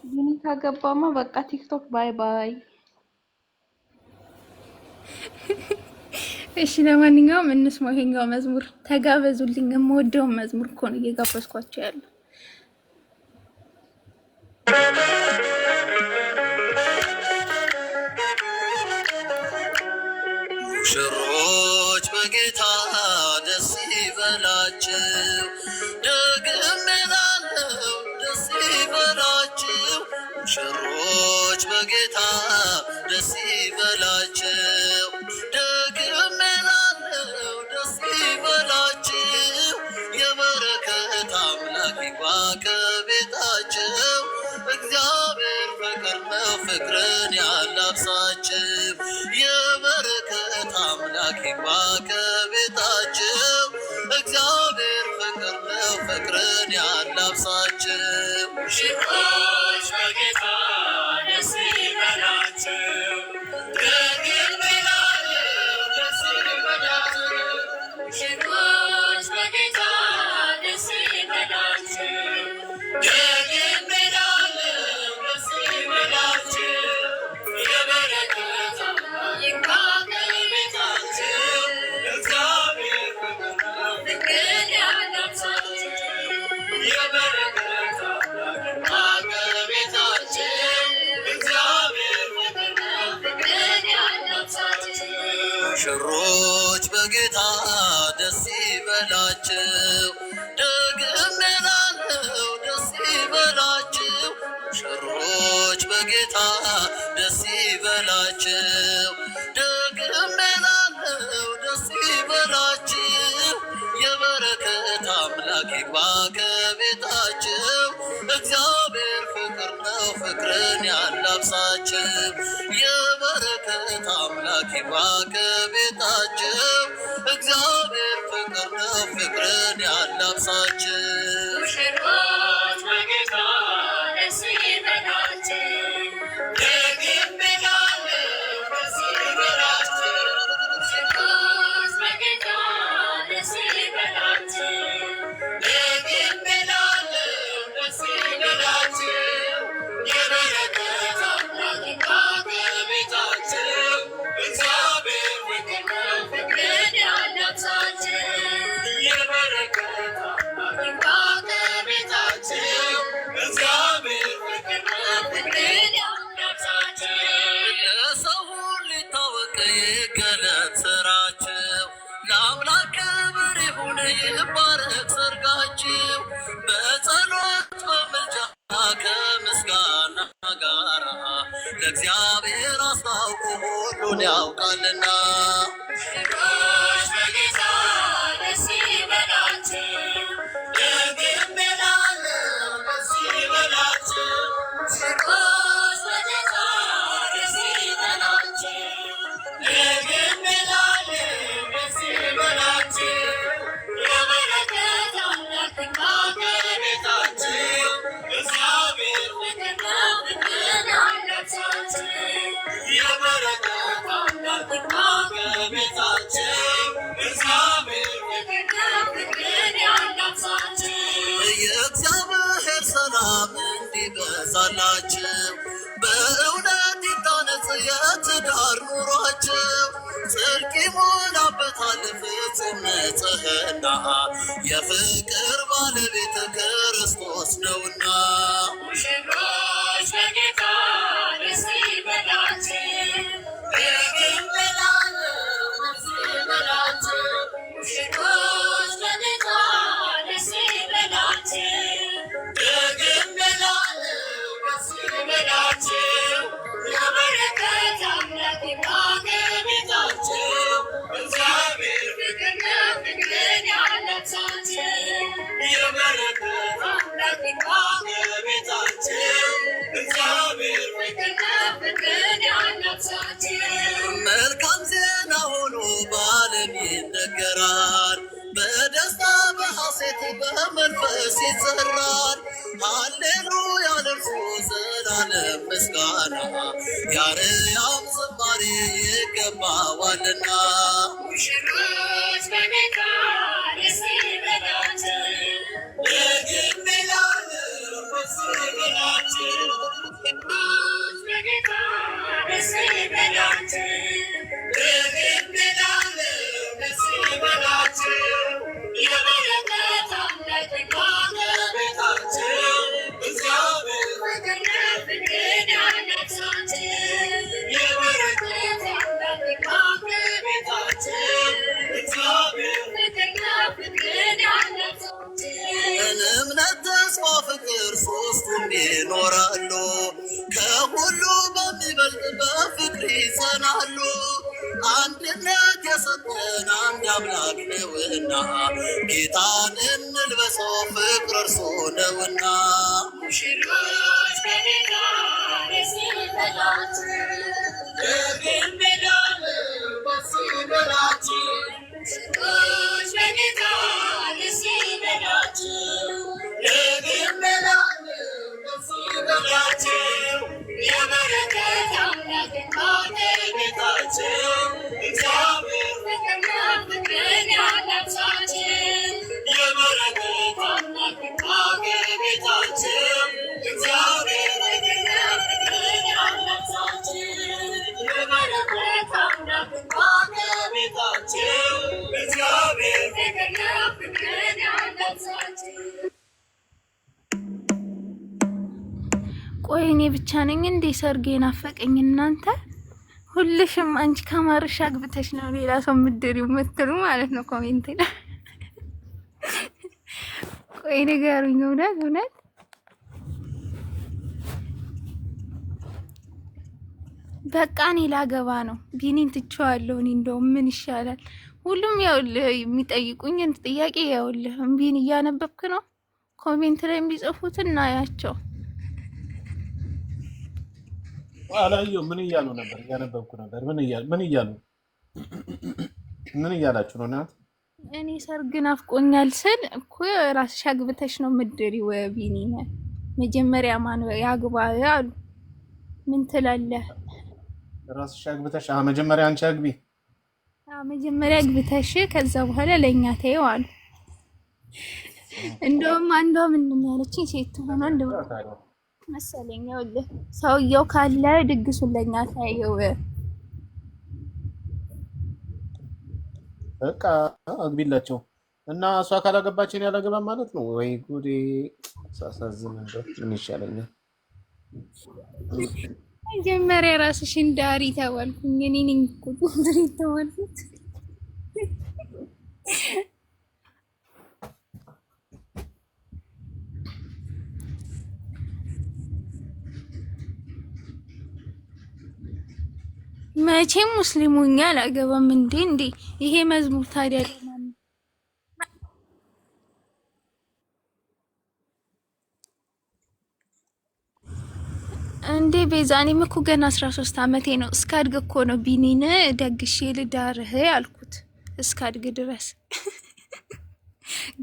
ቢኒ ካገባማ በቃ ቲክቶክ bye bye። እሺ ለማንኛውም እንስማው ይሄኛው መዝሙር ተጋበዙልኝ። የምወደውን መዝሙር እኮ ነው እየጋበዝኳቸው ያለው። ሙሽሮች በጌታ ደስ ይበላችሁ፣ ደግሜ እላለሁ ደስ ይበላችሁ። ሙሽሮች በጌታ ደስ ይበላችሁ፣ ደግሜ እላለሁ ደስ ይበላችሁ። የበረከት አምላክ ይግባ ከቤታችሁ። እግዚአብሔር ፍቅር ነው፣ ፍቅርን ያላብሳችሁ። የበረከት አምላክ ይግባ ከቤታችሁ። እግዚአብሔር ፍቅር ነው፣ ፍቅርን ያላብሳችሁ። ሙሽሮች በጌታ ደስ ይበላችሁ፣ ደግሜ እላለሁ ደስ ይበላችሁ። ሙሽሮች በጌታ ደስ ይበላችሁ፣ ደግሜ እላለሁ ደስ ይበላችሁ። የበረከት አምላክ ይግባ ከቤታችሁ። እግዚአብሔር ፍቅር ነው፣ ፍቅርን ያላብሳችሁ። የበረከት አምላክ ይግባ ከቤታችሁ። እግዚአብሔር ፍቅር ነው፣ ፍቅርን ያላብሳችሁ። ሙሽሮች በጌታ ደስ ይበላችሁ፣ ደግሜ እላለሁ ደስ ይበላችሁ። ሙሽሮች በጌታ ደስ ይበላችሁ፣ ደግሜ እላለሁ ደስ ይበላችሁ። የበረከት አምላክ ይግባ ከቤታችሁ። እግዚአብሔር ፍቅር ነው፣ ፍቅርን ያላብሳችሁ። የበረከት አምላክ ይግባ ከቤታችሁ። እግዚአብሔር ፍቅር ነው፣ ፍቅርን ያላብሳችሁ። ሙሽሮች በጌታ ደስ ይበላችሁ፣ ደግሜ እላለሁ ደስ ይበላችሁ። ሙሽሮች በጌታ ደስ ይበላችሁ፣ ደግሜ እላለሁ ደስ ይበላችሁ። የበረከት አምላክ ይግባ ከቤታችሁ። እግዚአብሔር ፍቅር ነው፣ ፍቅርን ያላብሳችሁ። የበረከት አምላክ ይግባ ከቤታችሁ። እግዚአብሔር ፍቅር ነው፣ ፍቅርን ያላብሳችሁ። ለሰው ሁሉ ይታወቅ ይገለጥ ስራችሁ፣ ለአምላክ ክብር ይሁን ይባረክ ሰርጋችሁ። በጸሎት በምልጃ ከምስጋና ጋራ ለእግዚአብሔር አስታውቁ ሁሉን ያውቃልና። ሙሽሮች በጌታ ደስ ይበላችሁ፣ ደግሜ እላለሁ ደስ ይበላችሁ። ሙሽሮች በጌታ ደስ ይበላችሁ፣ ደግሜ እላለሁ ደስ ይበላችሁ። የበረከት አምላክ ይግባ ከቤታችሁ። እግዚአብሔር ፍቅር ነው፣ ፍቅርን ያላብሳችሁ። የበረከት አምላክ ይግባ ከቤታችሁ። እግዚአብሔር ፍቅር ነው፣ ፍቅርን ያላብሳችሁ። የእግዚአብሔር ሰላም እንዲበዛላችሁ ይብዛላችሁ። በእውነት ይታነጽ የትዳር ኑሯችሁ፣ ጽድቅ ይሞላበታል ፍጹም ንጽሕና፣ የፍቅር ባለቤት ክርስቶስ ነውና። ሙሽሮች በጌታ ደስ ይበላችሁ፣ ደግም እላለሁ ደስ ይበላችሁ። ሙሽሮች በጌታ ደስ ይበላችሁ፣ ደግም እላለሁ ደስ ይበላችሁ። የበረከት አምላክ ይግባ ከቤታችሁ፣ እግዚአብሔር ፍቅር ነው፣ ፍቅርን ያላብሳችሁ። የበረከት አምላክ ይግባ ከቤታችሁ፣ እግዚአብሔር ፍቅር ነው፣ ፍቅርን ያላብሳችሁ። መልካም ዜና ሆኖ በዓለም ይነገራል፣ በደስታ በሐሴት በመንፈስ ይዘራል። ሃሌሉያ ለእርሱ ዘላለም ምስጋና፣ የአርያም ዝማሬ ይገባዋልና። ሙሽሮች በጌታ ደስ ይበላችሁ፣ ደግሜ እላለሁ ደስ ይበላችሁ። ሙሽሮች በጌታ ደስ ይበላችሁ፣ ደግሜ እላለሁ ደስ ይበላችሁ። የበረከት አምላክ ይግባ ከቤታችሁ፣ እግዚአብሔር ፍቅር ነው፣ ፍቅርን ያላብሳችሁ። የበረከት አምላክ ይግባ ከቤታችሁ፣ እግዚአብሔር ፍቅር ነው፣ ፍቅርን ያላብሳችሁ። እምነት፣ ተስፋ፣ ፍቅር ሶስቱም ይኖራሉ፣ ከሁሉ በሚበልጥ በፍቅር ይጸናሉ። አንድነት የሰጠን አንድ አምላክ ነውና፣ ጌታን እንልበሰው ፍቅር እርሱ ነውና። ሙሽሮች በጌታ ደስ ይበላችሁ፣ ደግሜ እላለሁ ደስ ይበላችሁ። ሙሽሮች በጌታ ደስ ይበላችሁ፣ ደግሜ እላለሁ ደስ ይበላችሁ። የበረከት አምላክ ይግባ ከቤታችሁ፣ እግዚአብሔር ፍቅር ነው፣ ፍቅርን ያላብሳችሁ። የበረከት አምላክ ይግባ ከቤታችሁ፣ እግዚአብሔር ፍቅር ነው፣ ፍቅርን ያላብሳችሁ። የበረከት አምላክ ይግባ ከቤታችሁ፣ እግዚአብሔር ፍቅር ነው፣ ፍቅርን ያላብሳችሁ። ቆይ እኔ ብቻ ነኝ እንዴ ሰርግ የናፈቀኝ? እናንተ ሁልሽም አንቺ ከማርሽ አግብተሽ ነው ሌላ ሰው ምድሪው የምትሉ ማለት ነው comment ላይ። ቆይ ንገሩኝ፣ እውነት እውነት በቃ እኔ ላገባ ነው። ቢኒን ትቼዋለሁ። እኔ እንደውም ምን ይሻላል? ሁሉም ያውልህ የሚጠይቁኝን ጥያቄ ያውልህ እምቢን እያነበብክ ነው። Comment ላይ የሚጽፉትን እናያቸው። አላየሁም። ምን እያሉ ነበር? እያነበብኩ ነበር። ምን እያሉ ምን እያላችሁ ነው? እናት። እኔ ሰርግ ናፍቆኛል ስል እኮ ራስሽ አግብተሽ ነው ምድሪው ቢኒን፣ መጀመሪያ ማን ያግባ አሉ። ምን ትላለህ? ራስሽ አግብተሽ መጀመሪያ አንቺ አግቢ። አዎ፣ መጀመሪያ አግብተሽ ከዛ በኋላ ለእኛ ተይው አሉ። እንደውም አንዷ ምንድን ነው ያለችኝ፣ ሴት ሆኖ እንደ መሰለኝ፣ ይኸውልህ ሰውየው ካለ ድግሱን ለእኛ ተይው። በቃ አግቢላቸው እና እሷ ካላገባች እኔ አላገባም ማለት ነው ወይ? ጉዴ ሳሳዝን። እንደው ምን ይሻለኛል? መጀመሪያ ራስሽን ዳሪ ተባልኩኝ። እኔ ነኝ እኮ ዳሪ ተባልኩት። መቼም ሙስሊሙኛ አላገባም። እንዴ እንዴ፣ ይሄ መዝሙር ታዲያ ለማን ነው? እንዴ ቤዛ፣ እኔም እኮ ገና 13 ዓመቴ ነው። እስካድግ እኮ ነው ቢኒን ደግሼ ልዳርህ ያልኩት። እስካድግ ድረስ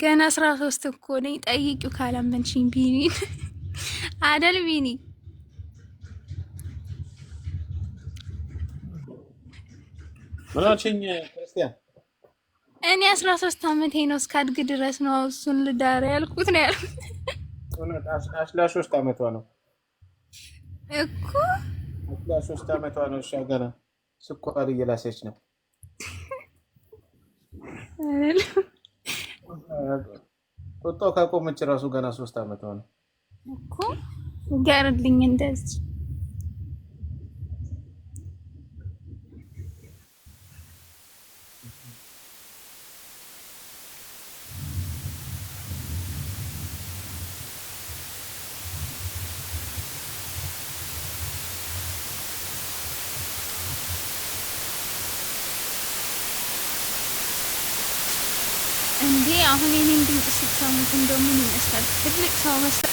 ገና 13 እኮ ነኝ። ጠይቂው ካላመንሽኝ ቢኒን፣ አደል ቢኒ? ምን አልሽኝ ክርስቲያን? እኔ 13 ዓመቴ ነው። እስካድግ ድረስ ነው እሱን ልዳር ያልኩት ነው ያልኩት። እውነት 13 ዓመቷ ነው። እኮ 13 ዓመቷ ነው። እሷ ገና ስኳር እየላሰች ነው። ጦጣው ካቆመች ራሱ ገና 3 ዓመቷ ነው። እኮ ንገርልኝ እንደዚህ። እንዴ አሁን የኔን ድምፅ ስትሰሙት እንደው ምን ይመስላል? ትልቅ ሰው መሰለኝ።